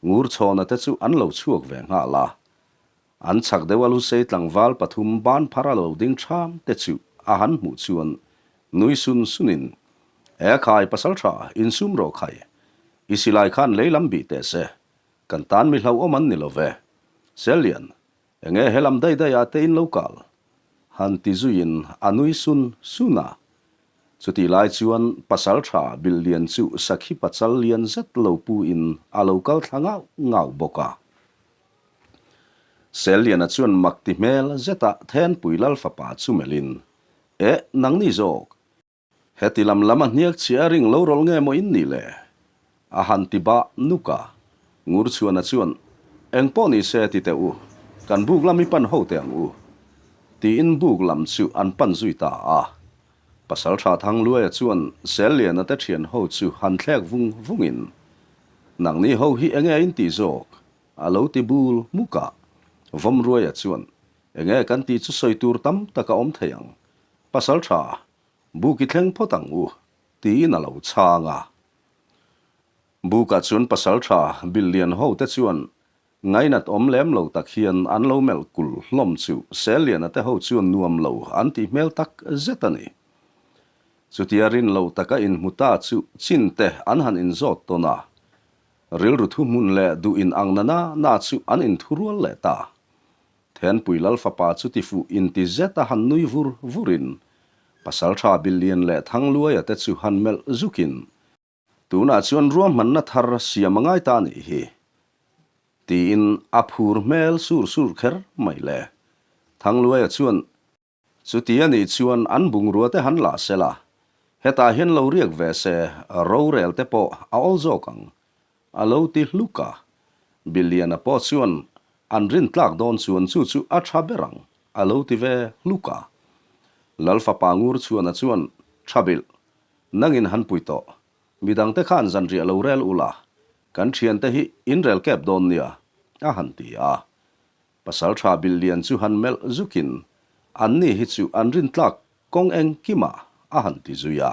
Ngurchhawna te chu an lo chhuak ve nghal a. An chhak deuh a Lusei tlangval pathum ban phar a lo ding ṭham te chu a han hmuh chuan nui sun sun in, E khai pasal ṭha, insum rawh khai. I silai khan lei lam bih teh se, kan tan mi hlauhawm an ni lo ve. Sellian, Enge helam daih daih ah te in lo kal? Han ti zuiin a nui sun sun a. Chutih lai chuan pasal tha bil lian chu sakhi pachal lian zet lo pu in a lo kal thla ngauh ngauh bawk a. Selliana chuan mak ti hmel zeta Thenpui Lal fapa chu melh in, Eh, nangni zawk, Heti lam lam a hniak chhia a ring lo rawlh nge maw in nih le? A han ti bah nuk a. Ngurchhuana chuan, Eng pawh ni se ti teh u, kan buk lam i pan ho teh ang u. Tiin buk lam chu an pan zui ta a. Pasalṭha Thangluaia chuan Selliana te ṭhian ho chu han thlek vung vungin, Nangni ho hi enge in tih zawk? A lo ti bul hmuk a. Vawmruaia chuan, Enge kan tih chu sawi tur tam tak a awm thei ang. Pasalṭha, buk i thleng phawt ang u, tiin a lo chhang a. Bukah chuan pasalṭha Billian hote chuan ngainat awm lem lo tak hian an lo melh kul hlawm chu Selliana te ho chuan nuam lo an tih hmel tak zet a ni. Chutia rin lo taka inhmu ta chu chinte an han inzawt tawn a, rilru thuhmun leh duh in ang na na na chu an inthurual leh ta. Thenpui Lal fapa chu tifuh inti zet a han nui vur vurin, Pasalṭha Billian leh Thangluaia te chu han melh zukin, Tunah chuan ruahmanna thar siam a ngai ta anih hi, tiin a phur hmel sur sur kher mai le. Thangluaia chuan, Chuti anih chuan an bungrua te han lah sela, hetah hian lo riak ve se rorel te pawh a awl zawk ang, a lo ti hluk a. Billiana pawh chuan an rin tlak dawn chuan chu chu a tha ber ang, a lo ti ve hluk a. Lal fapa ngur chhuana chuan, Tha bilh, nangin han pui tawh, midangte khan zanriah lo rel ula, kan thiante hi in rel kep dawn nia, a han ti a. Pasalṭha Billian chu han melh zukin, Anni hi chu an rintlak kawng engkimah a han ti zui a.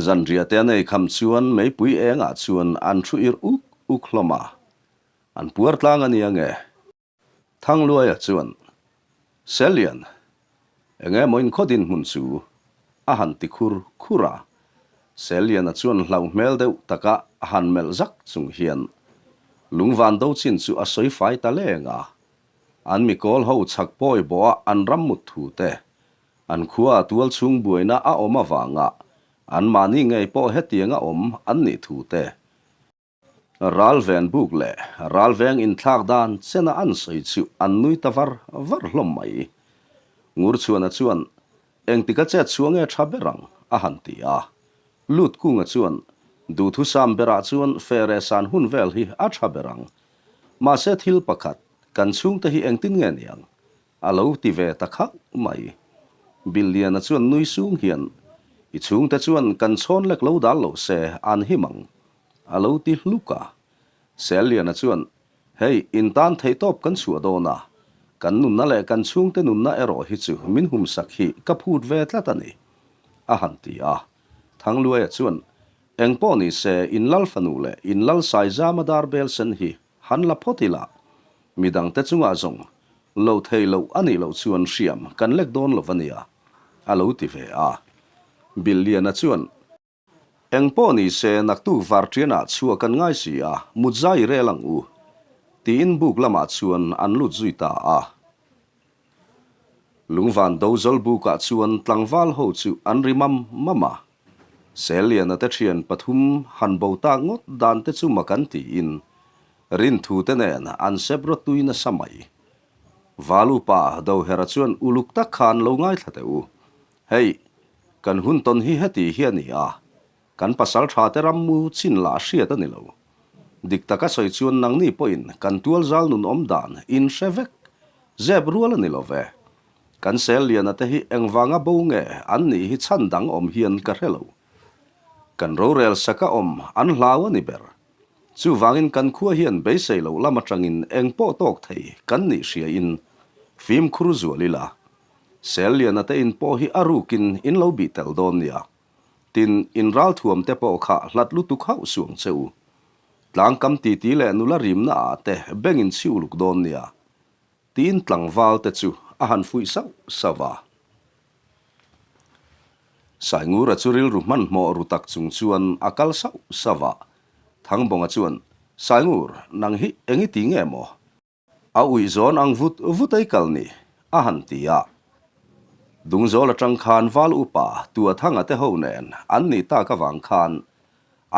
Zanriah te an ei kham chuan meipui engah chuan an thu ir uk uk hlawm a, an puar tlang a nia nge? Thangluaia chuan, Sellian, enge maw inkhaw dinhmun chu? a han ti khur khur a. Selliana chuan hlauh hmel deuh taka han melh zak chung hian Lungvan do chin chu a sawi fai ta leng a. An mikawl ho chhak pawi bawha an ram mut thu te. An khuaa tual chhung buaina a awm avanga anmahni ngei pawh hetianga awm an nih thu te, Ralven buk leh ralveng inthlak dan chena an sawi chu an nui ta var var hlawm mai. Ngurchhuana chuan, Engtik a chet chhuah nge tha ber ang? a han ti a. Lutkunga chuan, Duhthusam berah chuan fere san hun vel hi a tha ber ang. Mahse thil pakhat, kan chhungte hi engtin nge niang? A lo ti ve ta khauh mai. Billiana chuan nui sung hian, I chhungte chuan kan chhawn lek lo dal lo se an him ang, a lo ti hluk a. Selliana chuan, Hei, in tan theihtawp kan chhuah dawn a, kan nunna leh kan chhungte nunna erawh hi chu min humsak hi ka phut ve tlat a ni, a han ti a. Thangluaia chuan, Engpawh ni se, in lal fanu leh in lal Saizama dar bel sen hi Han la phawt ila, midangte chungah zawng lo thei loh a nih loh chuan hriam kan lek dawn lo va nia, a lo ti ve a. Billiana chuan, Eng pawh ni se naktuk varṭianah chhuah kan ngai si a, mut zai rel ang u, tiin buk lamah chuan an lut zui ta a. Lungvan dozal bukah chuan tlangval ho chu an ri mam mam a. Selliana te thian pathum han bo tak ngawt dan te chu mak an tiin rinthu te nen an sep rawt tui nasa mai. Val upa Dohera chuan uluk tak khan lo ngaithla teh u. Hei, kan hun tawn hi heti hi a ni a, Kan pasal tha te ram mu chin lah hriat a ni lo. Dik taka sawi chuan nangni pawhin kan tualzal nun awm dan in hre vek. Zep rual a ni lo ve. Kan sel liana te hi engvanga bo nge an nih hi chhan dang awm hian ka hre lo. Kan rorel saka awm an hlau a ni ber. Chuvangin kan khua hian beisei loh lam atangin eng pawh tawk thei kan nih hriain fimkhur zual ila. Sel liana te in pawh hi a rukin in lo bih tel dawn nia. Tin, in ralthuam te pawh kha hlat lutuk hauh suang che u. Tlangkam titi leh nula rimna ah te beng in chhi uluk dawn nia. Tiin tlangval te chu a han fuih sauh sauh a. Saingura chu rilru hmanhmawh ru tak chung chuan a kal sauh sauh a. Thangbawnga chuan, Saingur, nang hi eng i ti nge maw? A uih zawn ang vut vut ei kal ni, a han ti a. Dungzawl atang khan Val upa Tuathanga te ho nen an nih tak avang khan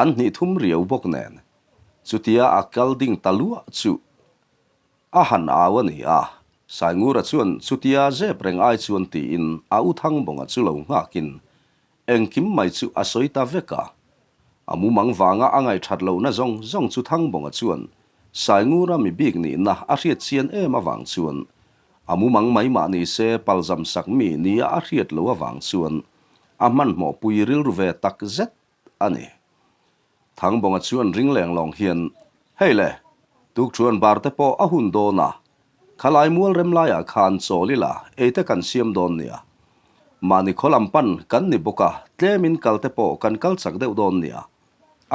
an hnih thum riau bawk nen chutia a kal ding ta luah chu a han au a ni a. Saingura chuan chutia zep reng ai chuan tiin a u Thangbawnga chu lo nghakin Engkim mai chu a sawi ta vek a. A mumang vanga a ngaihṭhat lohna zawng zawng chu Thangbawnga chuan Saingura mi bik nihna a hriat chian em avang chuan a mumang mai mah ni se palzam sak mi nia a hriat loh avang chuan a hmanhmawhpui rilru ve tak zet a ni. Thangbawnga chuan ring leng lawng hian, Hei le, tukṭhuan bar te pawh a hun dawn a, khalai mual rem laiah khan chawl ila ei te kan siam dawn nia. Mahni khaw lam pan kan ni bawk a, tlemin kal te pawh kan kal chak deuh dawn nia,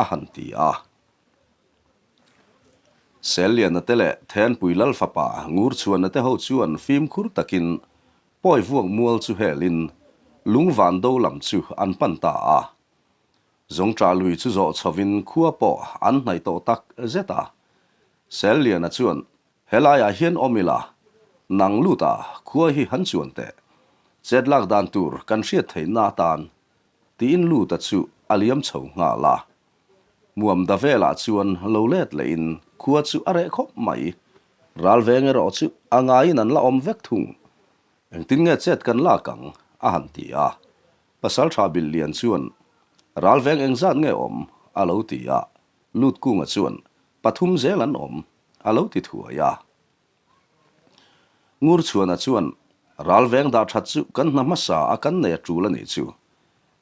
a han ti a. Selliana te leh Thenpui Lal fapa Ngurchhuana te ho chuan fimkhur takin pawi vuak mual chu helin lungvan do lam chu an pan ta a. Zawngṭah lui chu zawh chhovin khua pawh an hnaih tawh tak zet a. Selliana chuan, Helaiah hian awm ila, nang lut a, khua hi han chuan teh. Chet lak dan tur kan hriat theihna atan, tiin luta chu a liam chho nghal a. Muamda velah chuan lo let lehin khua chu a reh khawp mai. Ralveng erawh chu a ngaiin an la awm vek thung. Engtin nge chet kan lak ang? a han ti a. Pasalṭha Billian chuan, Ralveng engzat nge awm? a lo ti a. Lutkunga chuan, Pathum zel an awm, a lo ti thuai a. Ngurchhuana chuan, Ralveng dah ṭhat chu kan hna hmasa a kan nei a ṭul a nih chu,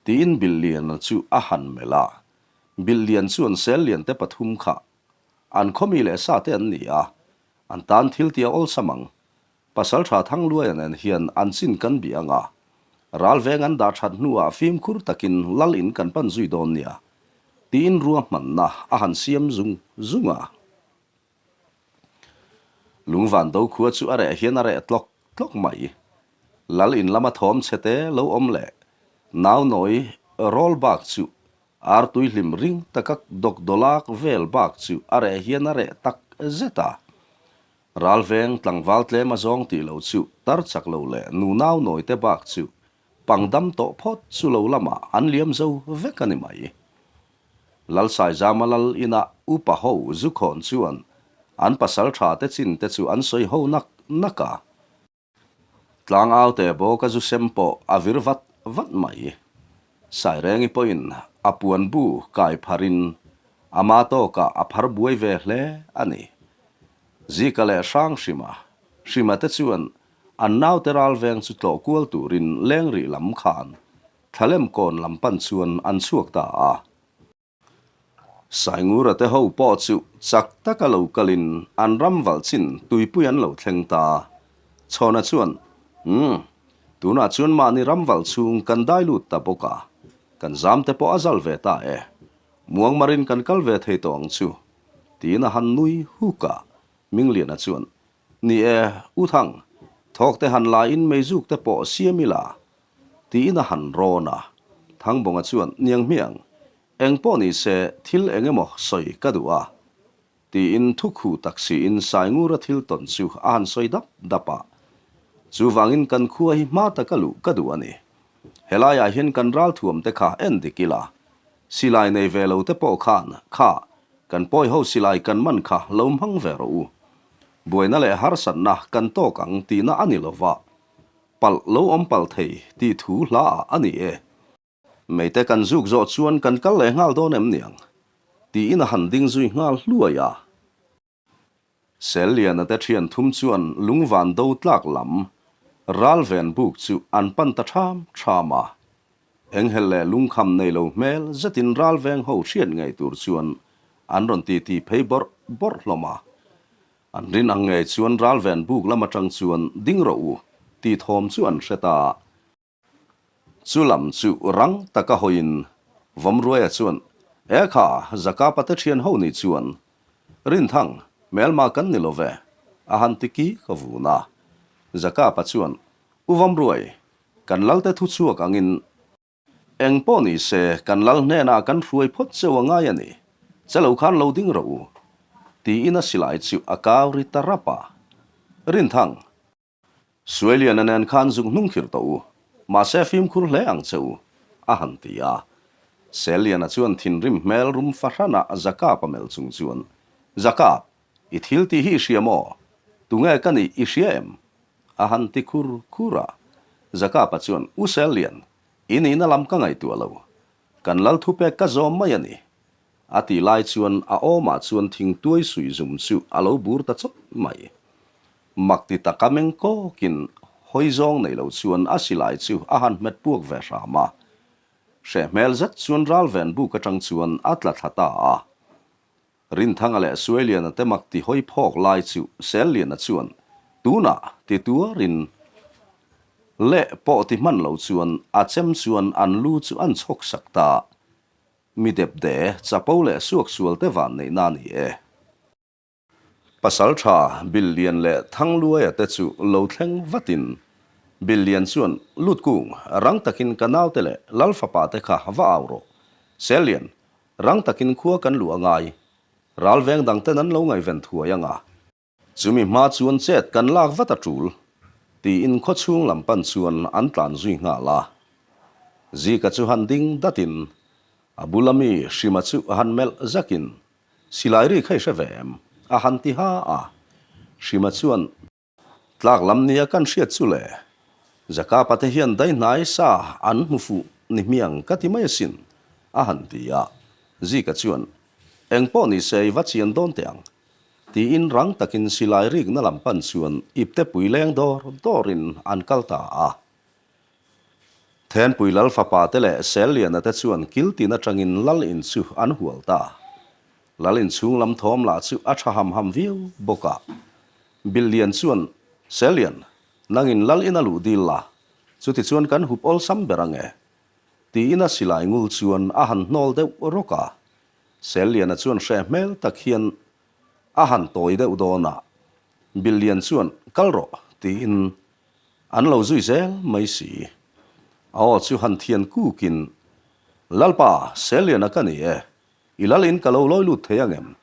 tiin Billiana chu a han melh a. Billian chuan Sellian te pathum kha an khawmi leh sa te an ni a, an tan thil tia awlsam ang. Pasalṭha Thangluaia nen hian an chin kan bih ang a, ralveng an dah ṭhat hnuah fimkhur takin lal in kan pan zui dawn nia, tiin ruahmanna a han siam zung zung a. Lungvan do khua chu a reh hian a reh tlawk tlawk mai. Lal in lama thawm chhe te lo awm leh nau nawi rawl bak chu artui hlim ring taka dawk dawlak vel bak chu a reh hian a reh tak zet a. Ralveng tlangval tlem a zawng tih loh chu tar chak lo leh nu nau nawi te bak chu Pangdam tawh phawt chu lo lamah an liam zo vek a ni mai. Lalsaizama lal inah upa ho zu khawn chuan an pasal tha te chin te chu an sawi ho nak nak a. Tlangau te bawka zu sem pawh a vir vat vat mai. Sairengi pawhin a puan bu kai pharin ama tawkah a phar buai ve hle a ni. Zika leh Hrang Hrima, Hrima te chuan an naute ralveng chu tlawh kual turin leng rih lam khan thlalem kawn lam pan chuan an chhuak ta a. Saingura te ho pawh chu chak taka lo kalin an ram valh chin tuipui an lo thleng ta. Chhawna chuan, Umm, tunah chuan mahni ram valh chhung kan dai lut ta bawk a, kan zam te pawh a zal ve ta e. Muangmarin kan kal ve thei tawh ang chu, tiin a han nui huk a. Mingliana chuan, Ni e, U Thang, thawk te han la in meizuk te pawh siam ila, Tiin a han rawn a. Thangbawnga chuan, Niang hmiang, eng pawh ni se thil eng emaw sawi ka duh a. Tiin thu khuh tak siin Saingura thil tawn chu a han sawi dap dap a. Chuvangin kan khua hi hma taka luh ka duh a ni. Helaiah hian kan ralthuam te kha en dik ila. Silai nei ve lo te pawh khan kha kan pawi ho silai kan man kha lo hmang ve rawh u. Buaina leh harsatna kan tawk ang tihna a ni lova. Palh lo awm palh thei tih thu hla ah a ni e. Meite kan zuk zawh chuan kan kal leh nghal dawn em niang? Tiin a han ding zui nghal hluai a. Selliana te thian thum chuan lungvan do tlak lam ralven buk chu an pan ta ṭham ṭham a. Enghelh leh lungkham nei lo hmel zetin ralveng ho hriat ngei tur chuan an rawn titi phei bawrh bawrh hlawm a. An rin ang ngei chuan ralven buk lam atang chuan ding rawh u tih thawm chu an hre ta. Chu lam chu rang taka hawiin Vawmruaia chuan, E kha, Zakapa te thian ho nih chuan Rinthang, hmelma kan ni lo ve, a han ti ki ka vun a. Zakapa chuan, U Vawmruai, kan Lalte thu chhuak angin Eng pawh ni se, kan lal hnenah kan hruai phawt cheu a ngai a ni. Che lo khan lo ding rawh u. Tiin a silai chu a kau ri ta rap a. Rinthang, Suailiana nen khan zuk hnung khir tawh u. Mahse fimkhur hle ang che u, a han ti a. Selliana chuan thinrim hmel rum fahranah Zakap a melh chung chuan, Zakap, i thil tih hi i hria maw? Tunge ka nih i hria em? A han ti khur khur a. Zakapa chuan, U Sellian, i nihna lam ka ngaihtuah lo. Kan lal thupek ka zawm mai a ni. A tih lai chuan a awmah chuan thingtuai suih zum chu a lo bur ta chawt mai. Mak ti taka meng kawkin hawi zawng nei lo chuan a silai chu a han hmet puak ve hram a. Hreh hmel zet chuan ralven buk atang chuan a tla thla ta a. Rinthanga leh Suailiana te mak ti hawi phawk lai chu Selliana chuan tunah ti tuarin leh pawh ti hman lo chuan a chem chuan an lu chu an chhawk sak ta. Mi depde, chapo leh suaksual te van neihna a ni e. Pasaltha Billian leh Thangluaia te chu lo thleng vatin Billian chuan Lutkung, rang takin ka naute leh Lalfapa te kha va au rawh. Sellian, Rang takin khua kan luh a ngai. Ral veng dang ten an lo ngaihven thuai ang a. Chumi hma chuan chet kan lak vat a tul, tiin khaw chhung lam pan chuan an tlan zui nghal a. Zika chu han ding datin a bula mi Hrima chu a han melh zakin, Silai ri kha i hre ve em? a han ti ha a. Hrima chuan. Tlak lam nia kan hriat chu le, Jakapa te hian daihnai sa an hmu fuh ni hmiang ka ti mai asin, a han ti a. Zika chuan, Eng pawh ni se i va chian dawn teh ang, tiin rang takin silai rikna lam pan chuan ipte pui leng dawr dawrin an kal ta a. Thenpui lal fapa te leh Selliana te chuan kiltin atangin lal in chu an hual ta. Lal in chhung lam thawm lah chu a tha ham ham viau bawk a. Billian chuan, Sellian, nangin lal in a luh dil la, chuti chuan kan hup awlsam ber ange. Tiin a silai ngul chuan a han hnawl deuh rawk a. Selliana chuan hreh hmel tak hian a han tawi deuh dawn a. Billian chuan, Kal rawh, tiin An lo zui zel mai si. A aw chu han thian kukin, Lalpa, Selliana ka ni e, i lalin ka lo lawi lut thei angem?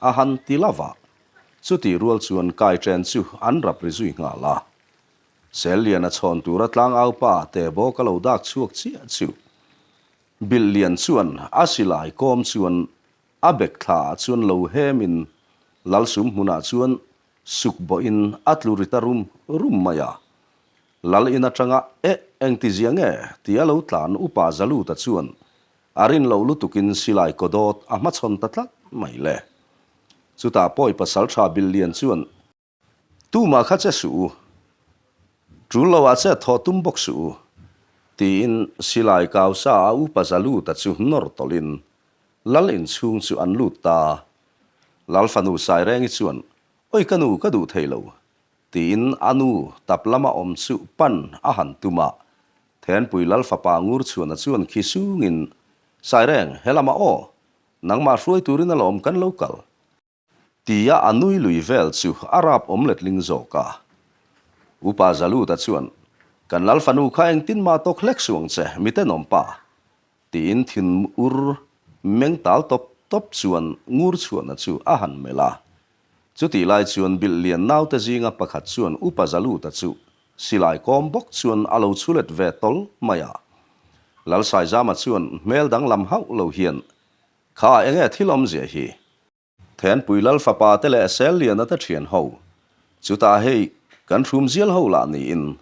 A han ti lova, chutih rual chuan kai chen chu an rap ri zui nghal a. Selliana chhawn tura tlangaupa te bawk a lo dak chhuak chiah chu. Bilhlian chuan a silai kawm chuan a bek thla ah chuan lo hem in Lalsum hmunah chuan suk bawh in a tlu ri ta rum rum mai a. Lal in atanga eh engtizia nge tia lo tlan upa Zaluta chuan a rin loh lutuk in silai kaw dawt a hmachhawn ta tlat mai le. Chutah pawi pasaltha Bilhlian chuan Tumah kha che suh u, tul lo ah che thawh tum bawk suh u, tiin silai kau sa a upa Zaluta chu nawr tawlhin Lal inchhung chu an lut ta. Lal fanu Sairengi chuan, Oi ka nu ka duh thei lo, tiin a nu tap lama awm chu pan a han tum a. Thenpui Lal fapa Ngurchhuana chuan khi sungin, Saireng, he lamah aw, nangmah hruai turin alawm kan lo kal. Tia a nui lui vel chu a rap awm letling zawk a. Upa Zaluta chuan, Kan lal fanu kha engtin mah tawk hlek suh ang che, mi tenawm pa. Tiin thin ur meng tal tawp tawp chuan ngur chhuahna chu a han melh a. Chutih lai chuan bilh lian naute zinga pakhat chuan Upa Zaluta chu silai kawm bawk chuan a lo chhulet ve tawl mai a. Lalsaizama chuan hmel danglam hauh lo hian, Kha enge thil awmzia hi? Thenpui Lal fapa te leh Selliana te thian ho, chutah hei kan hrum zial ho lah niin,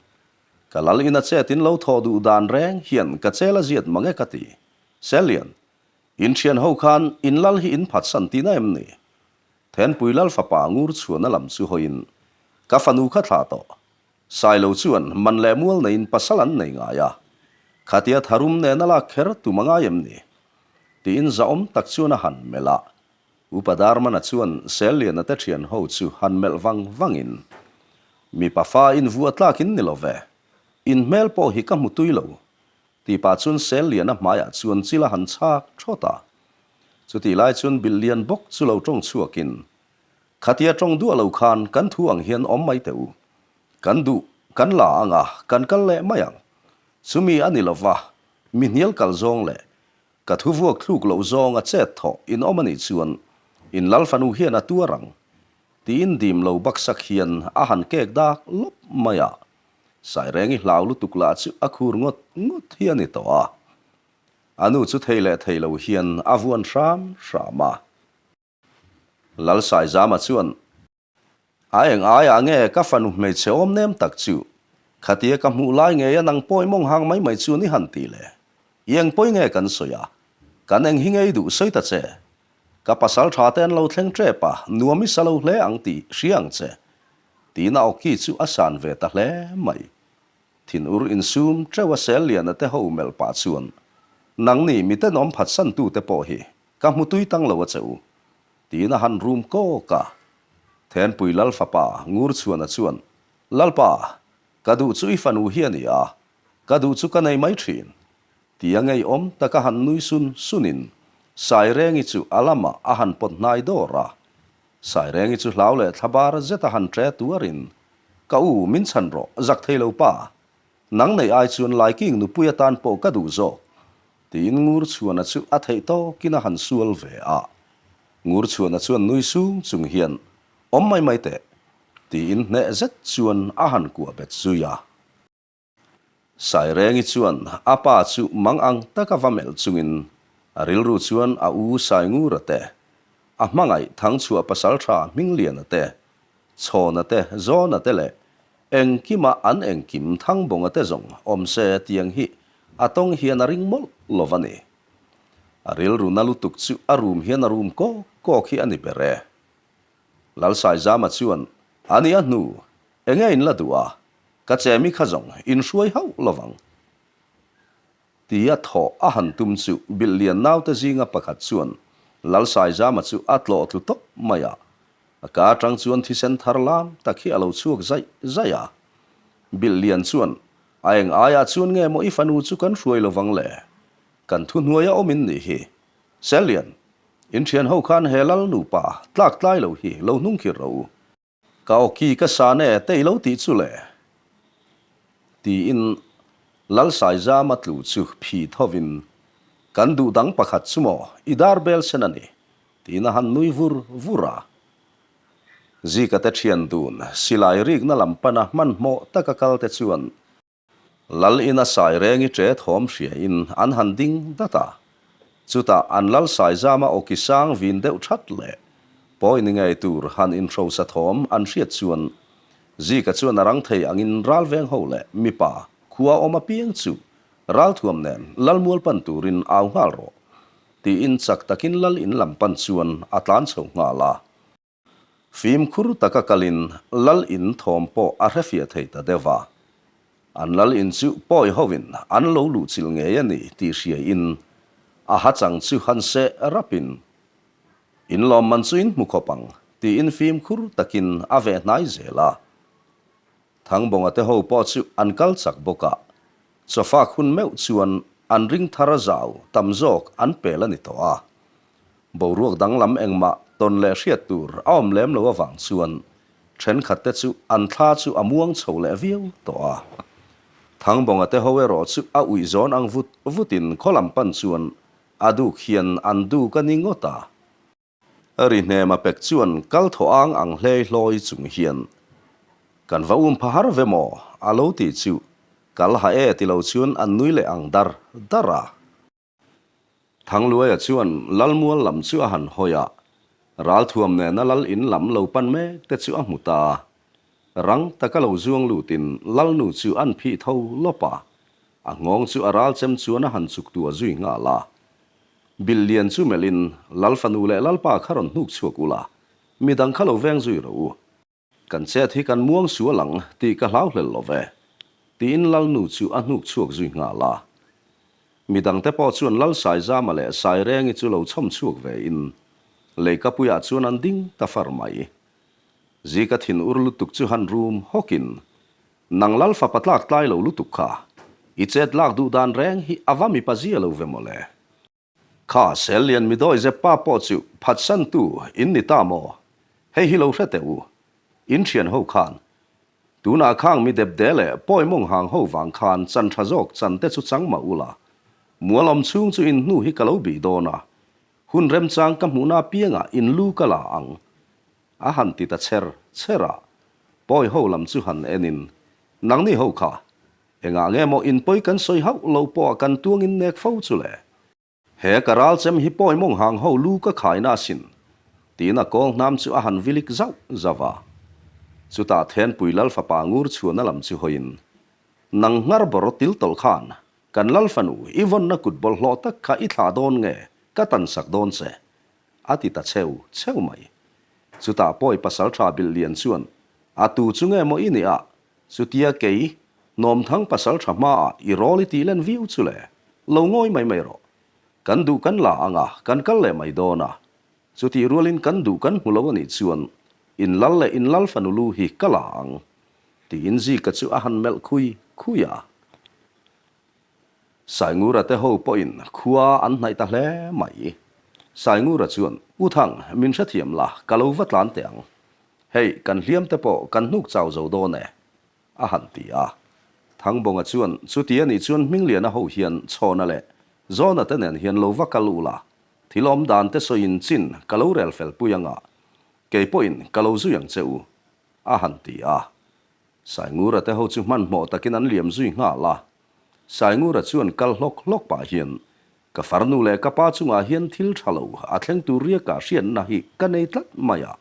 ka lal ina chet in lo thawh duh dan reng hian ka chel a ziat mang e ka ti. Sellian, in thian ho khan in lal hi in phatsan tihna em ni? Thenpui Lal fapa ngur chhuahna lam chu hawiin, ka fanu kha thlah tawh. Sailo chuan man leh mual neiin pasal an nei ngai a, khatia tharum nena lak kher tum a ngai em ni? Tiin zahawm tak chuan a han melh a. Upa Darmana chuan Selliana te thian ho chu han melh vang vangin, Mipa fa invuah tlakin ni lo ve, in hmel pawh hi ka hmu tui lo, tih pah chuan Selliana hmaiah chuan chil a han chhak thawt a. Chutih lai chuan Bilhlian bawk chu lo tawng chhuakin, Khatia tawng duah lo khan kan thu ang hian awm mai teh u. Kan duh, kan la ang a, kan kal leh mai ang. Chumi a ni lova, mi hnial kal zawng leh ka thu vuak thluk loh zawng a chet thawh in awm a nih chuan in lal fanu hian a tuar ang, tiin dim lo baksak hian a han kek dak lawp mai a. Sairengi hlau lutuk lah chu a khur ngawt ngawt hi a ni tawh a. A nu chu thei leh thei lo hian a vuan hram hram a. Lalsaizama chuan, A eng aiah nge ka fanu hmeichhe awm nem tak chu? Khatia ka hmuh lai ngei a nang pawi mawng hang mai mai chu ni han ti le. I eng pawi nge kan sawi a? Kan eng hi ngei duh sawi ta che. Ka pasal tha te an lo thleng tep a, nuam i sa lo hle ang tih hria ang che. Tiin a awki chu a san ve ta hle mai. Thinur insum teuh a sel liana te ho melh pah chuan, Nangni mitenawm phatsan tute pawh hi Ka hmu tui tang lo a che u, tiin a han rum kawk a. Thenpui Lal fapa Ngurchhuana chuan, Lalpa, ka duh chu i fanu hi a ni a, ka duh chu ka nei mai thin, tia ngeiawm taka han nui sun sunin Sairengi chu a lamah a han pawt hnai dawr a. Sairengi chu hlau leh thlabar zeta han ṭe tuarin, Ka u, min chhan rawh, zak thei lo pa. Nang nei ai chuan Laiking nupui atan pawh ka duh zawk, tiin Ngurchhuana chu a theih tawkin a han sual ve a. Ngurchhuana chuan nui sung chung hian, Awm mai mai teh, tiin hneh zet chuan a han kuah bet zui a. Sairengi chuan a pa chu mang ang taka va melh chungin a rilru chuan a u Saingura te, a hmangaih Thangchhuah pasaltha Hmingliana te, Chhawna te, Zawna te leh engkima an engkim Thangbawnga te zawng awm se tiang hi a tawng hian a ring mawlh lo va ni. A rilru na lutuk chu a rum hian a rum kawk kawk hi a ni ber e. Lalsaizama chuan, A ni a hnu, enge in la duh a, ka chemi kha zawng in hruai hauh lo vang. Tia thawh a han tum chu Bilhlian naute zinga pakhat chuan Lalsaizama chu a tlawh tlu tawp mai a. A ka atang chuan thisen thar lam tak hi a lo chhuak zaih zaih a. Bilhlian chuan, A eng aiah chuan nge maw i fanu chu kan hruai lo vang le? Kan thuhnuaia awm in nih hi. Sellian, in thian ho khan he Lal nupa tlak tlai lo hi lo hnungkhir rawh u. Ka awki ka san e te i lo tih chu le? Tiin Lalsaizama tlu chu phi thovin, Kan duh dang pakhat chu maw i dar bel sen a ni, tiin a han nui vur vur a. Zika te thian dun silai rikna lam pana hmanhmawh taka kal te chuan Lal ina sai rengi ṭe thawm hriain an han ding dat a. Chutah an lal sai zama awki sang vin deuh ṭhat leh pawi ni ngei tur han inhrosa thawm an hriat chuan Zika chuan a rang thei angin ralveng ho leh mipa khua awm apiang chu ralthuam nen lalmual pan turin au nghal rawh tiin chak takin lal in lam pan chuan a tlan chho nghal a. Fimkhur taka kalin lal in thawm pawh a hrefiah thei ta deuh a. An lal in chu pawi hovin an lo luhchilh ngei a ni tih hriaiin a hachang chu han seh rapin, In lawmman chu in hmu khawp ang tiin fimkhur takin a veh hnai zel a. Thangbawnga te ho pawh chu an kal chak bawk a, chawfak hun meuh chuan an ring thar a zau tam zawk an pel a ni tawh a. Boruak danglam engmah tawn leh hriat tur a awm lem lo avang chuan thenkhat te chu an thla chu a muang chho leh viau tawh a. Thangbawnga te ho erawh chu a uih zawn ang vut vutin khaw lam pan chuan a duk hian an duk a ni ngawt a. Ri hnema pek chuan kal thaw ang ang hlei hlawi chung hian, Kan va um pha har ve maw? a lo ti chu kal ha e ti lo chuan an nui leh ang dar dar a. Thangluaia chuan Lalmual lam chu a han hawi a, ralthuam nena lal in lam lo pan mek te chu a hmu ta. Rang taka lo zuang lutin Lalnu chu an phih tho lawp a, a nghawng chu a ral chem chuan a han chuk tua zui nghal a. Bil lian chu melhin Lal fanu leh Lalpa kha rawn hnuk chhuak ula, midang kha lo veng zui rawh u. Kan chet hi kan muang sual ang tih ka hlau hlel lo ve, tiin Lalnu chu a hnuk chhuak zui nghal a. Midangte pawh chuan Lal Saizama leh Sairengi chu lo chhawm chhuak vein Leikapuiah chuan an ding ta far mai. Zika thin ur lutuk chu han rum hawkin, Nang Lal fapa tlak tlai lo lutuk kha, i chet lak duh dan reng hi a va mipa zia lo ve mawle. Kha Sellian midawi zep pa pawh chu phatsantu in ni ta maw? Hei hi lo hre teh u. In thian ho khan. Tunah khang mi depde leh pawi mawng hang ho vang khan chan tha zawk chan te chu chang mah ula. Mualawm chhung chu in hnu hi ka lo bih dawn a. Hun remchang ka hmuhna apiangah in lu ka la ang. A han ti ta cher cher a. Pawi ho lam chu han en in, Nangni ho kha, Engah nge maw in pawi kan sawi hauh lo pawh a kan tuang in nek fo chu le? He ka ral chem hi pawi mawng hang ho lu ka khaina asin, tiin a kawl hnam chu a han vilik zauh zauh a. Chutah Thenpui Lal fapa ngur chhuahna lam chu hawiin, Nang nghar bawr til tawlh khan kan Lal fanu i vawnna kut bawlhhlawh tak kha i thlah dawn nge ka tansak dawn che? a ti ta cheu cheu mai. Chutah pawi pasaltha bilh lian chuan, A tu chu nge maw i nih a? Chutia kei, Hnawmthang pasaltha hmaah i rawl i tih len viau chu le, lo ngawi mai mai rawh. Kan duh kan la ang a, kan kal leh mai dawn a. Chutih rualin kan duh kan hmu lo a nih chuan in lal leh in lal fanu lu hi ka la ang, tiin Zika chu a han melh khui khui a. Saingura te ho pawhin khua an hnaih ta hle mai. Saingura chuan, U Thang, min hrethiam la, ka lo va tlan teh ang. Hei, kan hliam te pawh kan hnuk chau zo dawn e, a han ti a. Thangbawnga chuan, Chuti a nih chuan Hmingliana ho hian Chhawna leh Zawna te nen hian lo va kal u la, thil awm dan te sawiin chin ka lo rel fel pui anga, kei pawhin ka lo zui ang che u, a han ti a. Saingura te ho chu hmanhmawh takin an liam zui nghal a. Saingura chuan kal hlawk hlawk pah hian, Ka farnu leh ka pa chungah hian thil tha lo a thleng tur riaka hriatna hi ka nei tlat mai a,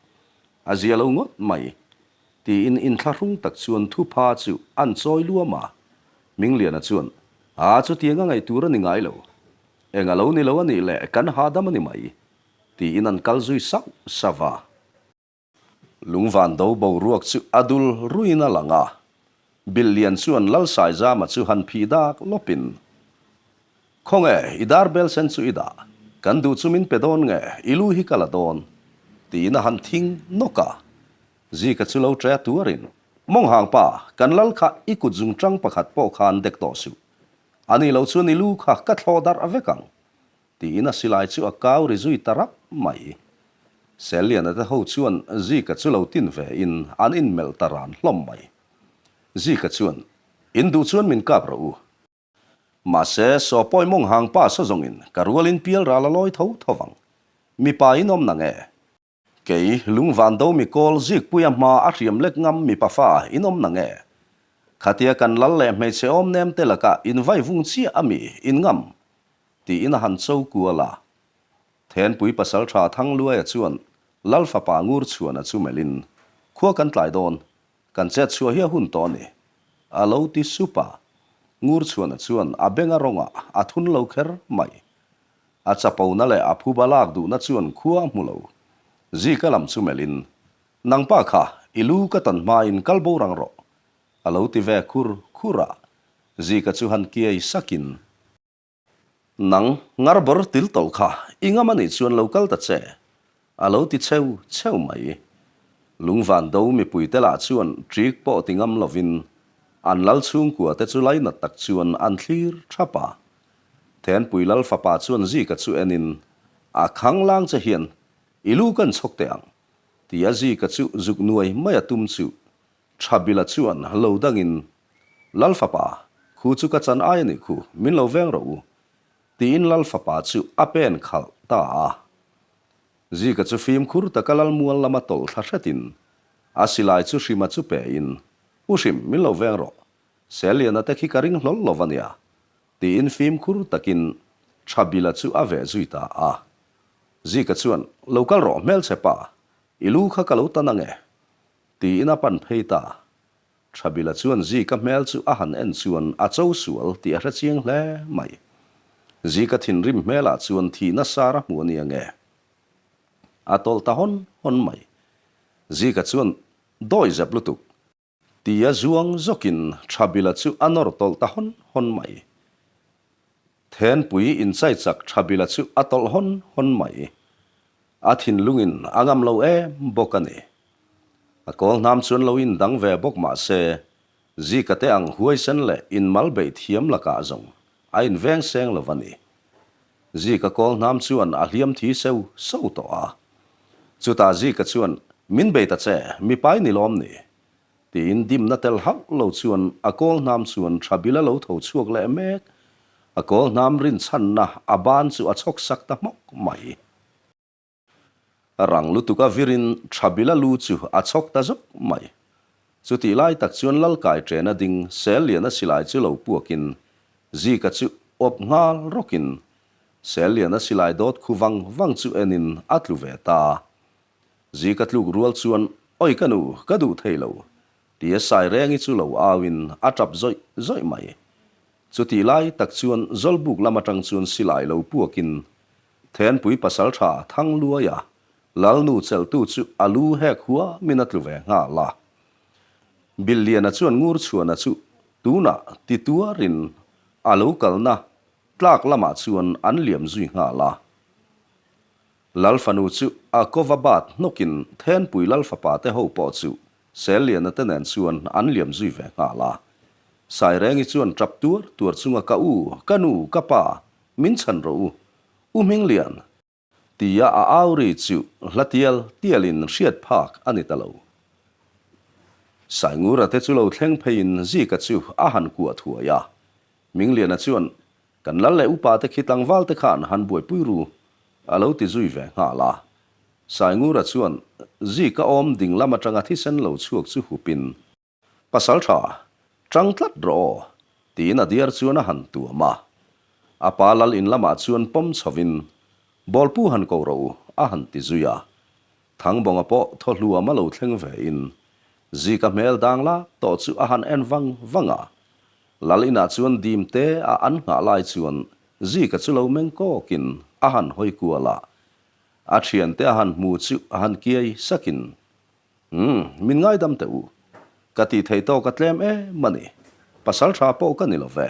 a zia lo ngawt mai, tiin inthlahrung tak chuan thupha chu an chawi luam a. Mingliana chuan, A chutiang a ngaih tur a ni ngai lo. Eng a lo ni lo a nih leh kan hahdam a ni mai, tiin an kal zui sauh sauh a. Lungvan do boruak chu a dul ruin a lang a, Bilhlian chuan Lalsaizama chu han phih dak lawpin, Khawnge, i dar bel sen chu i dah, kan duh chu min pe dawn nge, i lu hi ka la dawn, tiin a han thing nawk a. Zika chu lo ṭe tuarin, Mawnghang pa, kan lal kha i kut zungṭang pakhat pawh khan dek tawh suh. Ani lo chuan i lu kha ka thlawh darh vek ang, Tiin a silai chu a kau ri zui ta rap mai. Selliana te ho chuan Zika chu lo tin ve in an inmelh ta ran hlawm mai. Zika chuan, In duh chuan min kap rawh u. Mahse, saw pawi mawng hang pa saw zawngin ka rualin pial ral a lawi tho tho vang. Mipa in awm nang e. Kei, lungvan do mi kawl Zikpuia hma a hriam lek ngam mipa fa in awm na nge? Khatia kan lal leh hmeichhe awm nem te lakah in vai vung chiah a mi in ngam? tiin a han cho kual a. Thenpui pasaltha Thangluaia chuan Lal fapa Ngurchhuana chu melhin, Khua kan tlai dawn, kan chet chhuah hi a hun tawh a ni, a lo ti sup a. Ngurchhuana chuan a benga rawngah a thun lo kher mai. A chapona leh a phuba lak duhna chuan khua a hmu lo. Zika lam chu melhin, Nangpa kha, i lu ka tan hmain kal bo rang rawh, a lo ti ve khur khur a. Zika chu han kiai sakin. Nang, ngar bawr til tawlh kha i ngam a nih chuan lo kal ta che, a lo ti cheu cheu mai. Lungvan do mipuite lah chuan ṭik pawh ti ngam lovin an lal chhungkua te chu lainat tak chuan an thlir thap a. Thenpui lal fapa chuan Zika chu enin, A khang lang che hian i lu kan chhawk teh ang, tia Zika chu zuk nuai mai a tum chu Thabila chuan lo dangin, Lal fapa, khu chu ka chan ai a nih khu, min lo veng rawh u, tiin Lal fapa chu a pen khalh ta a. Zika chu fimkhur taka Lal mual lama tawlh thla hretin, a silai chu Hrima chu pein, U Hrim, min lo veng rawh, Selliana te khi ka ring hlawl lo va nia, tiin fimkhur takin Thabila chu a veh zui ta a. Zika chuan, Lo kal rawh hmelchhe pa, i lu kha ka lo tan ange, Tiin a pan phei ta. Thabila chuan Zika hmel chu a han en chuan a cho sual tih a hre chiang hle mai. Zika thinrim hmelah chuan thihna sar a hmu a nia nge? A tawlh ta hawn hawn mai. Zika chuan dawi zep lutuk. Tia zuang zawkin Thabila chu a nawr tawlh ta hawn hawn mai. Thenpui inchai chak Thabila chu a tawlh hawn hawn mai. A thinlungin a ngam lo em bawk a ni. A kawl hnam chuan lo indang ve bawk mah se, Zika te ang huaisen leh inmal beih thiam lakah zawng a inveng seng lo a ni. Zika kawl hnam chuan a hliam thi seu so tawh a. Chutah Zika chuan, Min bei ta che, mipai ni lawm ni? Tiin dimna tel hauh lo chuan a kawl hnam chuan Thabila lo tho chhuak leh mek. A kawl hnam rinchhanna a ban chu a chhawk sak ta hmawk mai. Rang lutuk a virin Thabila lu chu a chhawk ta zawk mai. Chutih lai tak chuan Lalkai ṭena ding Selliana silai chu lo puakin Zika chu awp nghal rawkin Selliana silai dawt khu vang vang chu enin a tlu ve ta. Zika tluk rual chuan, Oi ka nu, ka duh thei lo, tia Sairengi chu lo auin a tap zawih zawih mai. Chutih lai tak chuan Zawlbuk lam atang chuan silai lo puakin Thenpui pasaltha Thangluaia Lalnu chelhtu chu a lu hek huamin a tlu ve nghal a. Billiana chuan Ngurchhuana chu tunah ti tuarin a lo kalna tlak lamah chuan an liam zui nghal a. Lal fanu chu a kova bat hnawkin Thenpui Lal fapa te ho pawh chu Selliana te nen chuan an liam zui ve nghal a. Sairengi chuan tap tuar tuar chunga ka u, ka nu, ka pa, min chhan rawh u, U Hminglian! tia a au ri chu hla tial tialin hriat phak a ni ta lo. Saingura te chu lo thleng pheiin Zika chu a han kuah thuai a. Hmingliana chuan Kan lal leh upa te khi tlangval te khan han buaipui ru, a lo ti zui ve nghal a. Saingura chuan Zika awm ding lam atanga thisen lo chhuak chu hupin, Pasal tha, tang tlat rawh aw, tiin a diar chuan a han tuam a. A pa lal in lamah chuan pawm chhovin, Bawlpu han ko rawh u, a han ti zui a. Thangbawnga pawh thaw hluam a lo thleng ve in, Zika hmel dang lak tawh chu a han en vang vang a. Lal inah chuan dim te a an nghah lai chuan Zika chu lo meng kawkin a han hawi kual a. A thiante a han hmu chu a han kiai sakin, Umm, min ngaidam teh u. Ka tih theih tawk a tlem em a ni. Pasal tha pawh ka ni lo ve.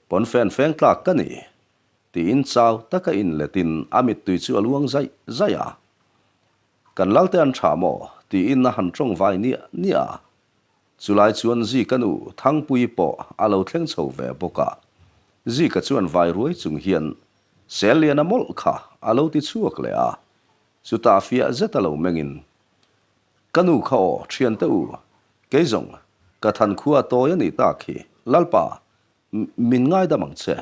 Pawnfen feng tlak ka ni. Tiin chau taka inletin a mittui chu a luang zaih zaih a. Kan lalte an tha maw? tiin a han tawng vai niah niah a. Chulai chuan Zika nu Thangpuii pawh a lo thleng chho ve bawk a. Zika chuan vai ruai chung hian Selliana mawlh kha a lo ti chhuak leh a. Chutah fiah zet a lo mengin, Ka nu kha aw, thiante u, kei zawng ka thankhua tawi a nih tak hi, Lalpa, Min ngaidam ang che.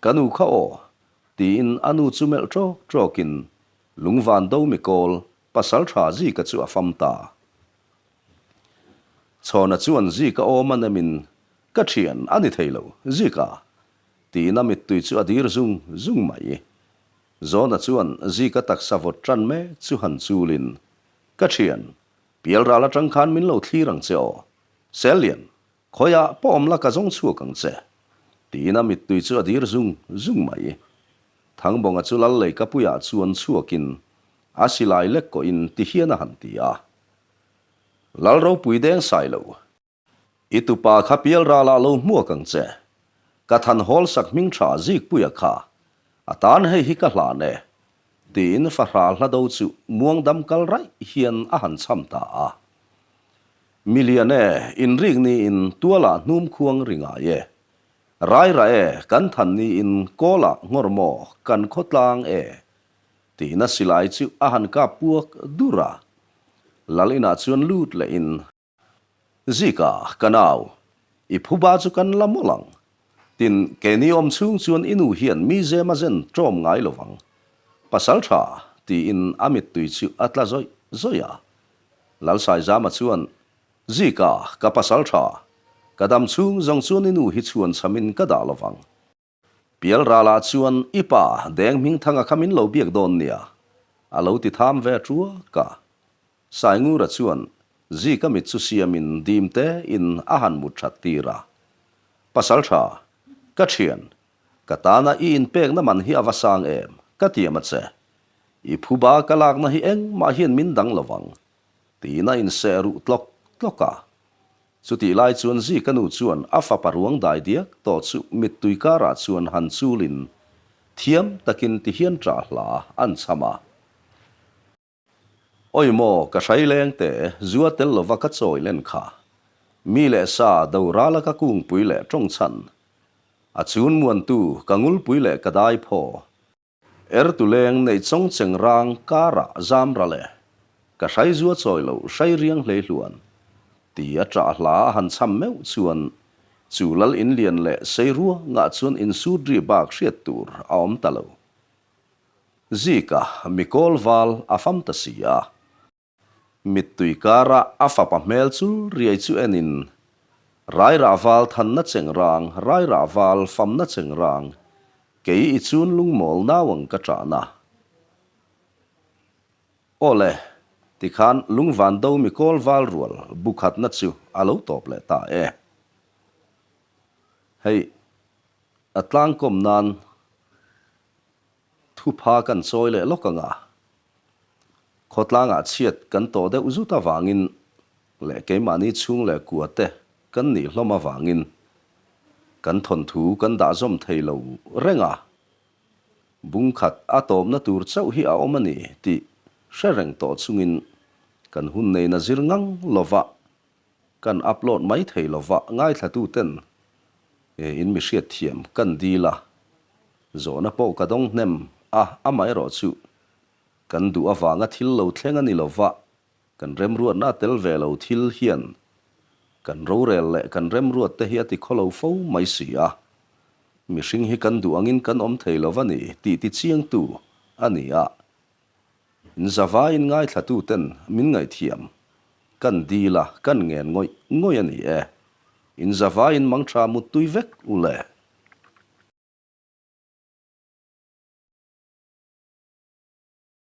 Ka nu kha aw, tiin a nu chu melh ṭawk ṭawkin lungvan do mi kawl. Pasalṭha Zika chu a fam ta. Chhawna chuan Zika awm a nemin, Ka ṭhian a ni thei lo, Zika! tiin a mittui chu a dir zung zung mai. Zawna chuan Zika taksa vawt ṭan mek chu han chulin, Ka ṭhian, pialral aṭang khan min lo thlir ang che aw. Sellian, khawiah pawh awm la ka zawng chhuak ang che, tiin a mittui chu a dir zung zung mai. Thangbawnga chu lal leikapuiah chuan chhuakin a silai lek kawhin ti hian a han ti a. Lal ropui deng sai lo. I tupa kha pialralah lo hmuak ang che. Ka than hawl sak hming tha Zikpuia kha a tan hei hi ka hlan e, tiin fahrah hla do chu muangdam kal raih hian a han cham ta a. Milian e, inrik niin tualah hnum khuang ri ngai e. Rairah e, kan than niin kawlah nghawr maw kan khawtlang e, tiin a silai chu a han kap puak dur a. Lal inah chuan lut lehin. Zika, ka nau, i phuba chu kan la mawlh ang. Tin, keini awm chhung chuan i nu hian mi zem a zen ṭawm ngai lo vang. Pasal ṭha, tiin a mittui chu a tla zawih zawih a. Lalsaizama chuan, Zika, ka pasal ṭha, ka dam chhung zawng chuan i nu hi chhuan chhamin ka dah lo vang. Pialralah chuan i pa Deng Hmingthanga kha min lo biak dawn nia, a lo ti tham ve ṭuak a. Saingura chuan Zika mit chu siamin dim te in a han mut ṭhat tir a. Pasalṭha, ka ṭhian, ka tana i inpekna man hi a va sang em, ka tiam a che. I phuba ka lakna hi engmah hian min dang lo vang, tiin a inseh ruh tlawk tlawk a. Chutih lai chuan Zika nu chuan a fapa ruang dai diak tawh chu mittui karah chuan han chulin thiam takin ti hian ṭah hla an chham a. Awi maw, ka hrai leng te, zua tel lova ka chawi len kha. Mi leh sa do rala ka kungpui leh ṭawng chhan. A chun muantu ka ngulpui leh ka dai phaw. Ertu leng nei chawng cheng rang karah zam ral e, ka hrai zua chawi lo hrai riang hlei hluan, ti a ṭah hla a han chham meuh chuan chu lal in lian leh sei ruangah chuan insut ri bak hriat tur a awm ta lo. Zika mikawl val a fam ta si a. Mittui kara a fapa hmel chul riai chu enin, Rairah val thanna chengrang, rairah val famna chengrang, kei i chun lungmawl nau ang ka ṭahna. Aw le, tikhan lungvan do mikawl val rual bu khatna chu a lo tawp leh ta e. Hei, a tlangkawm nan Thupha kan chawi leh lawk ang a, khawtlangah chhiat kan tawh deuh zut avangin leh keimahni chhung leh kua te kan nih hlawm avangin kan thawnthu kan dah zawm thei lo reng a, bungkhat a tawpna tur chauh hi a awm a ni tih hre reng tawh chungin kan hun neina zir ngang lova kan upload mai thei lova ngaithlatuten in mi hriatthiam kan dil a, Zawhna pawh ka dawng hnem a, amaherawh chu kan duh avanga thil lo thleng a ni lova, kan remruatna a tel ve lo thil hian kan rorel leh kan remruat te hi a ti khawlo fo mai si a. Mihring hi kan duh angin kan awm thei lova ni tih ti chiangtu a ni a. In zavaiin ngaithlatuten min ngaihthiam kan dil a, kan ngen ngawih ngawih a ni e. In zavaiin mangtha muttui vek u le.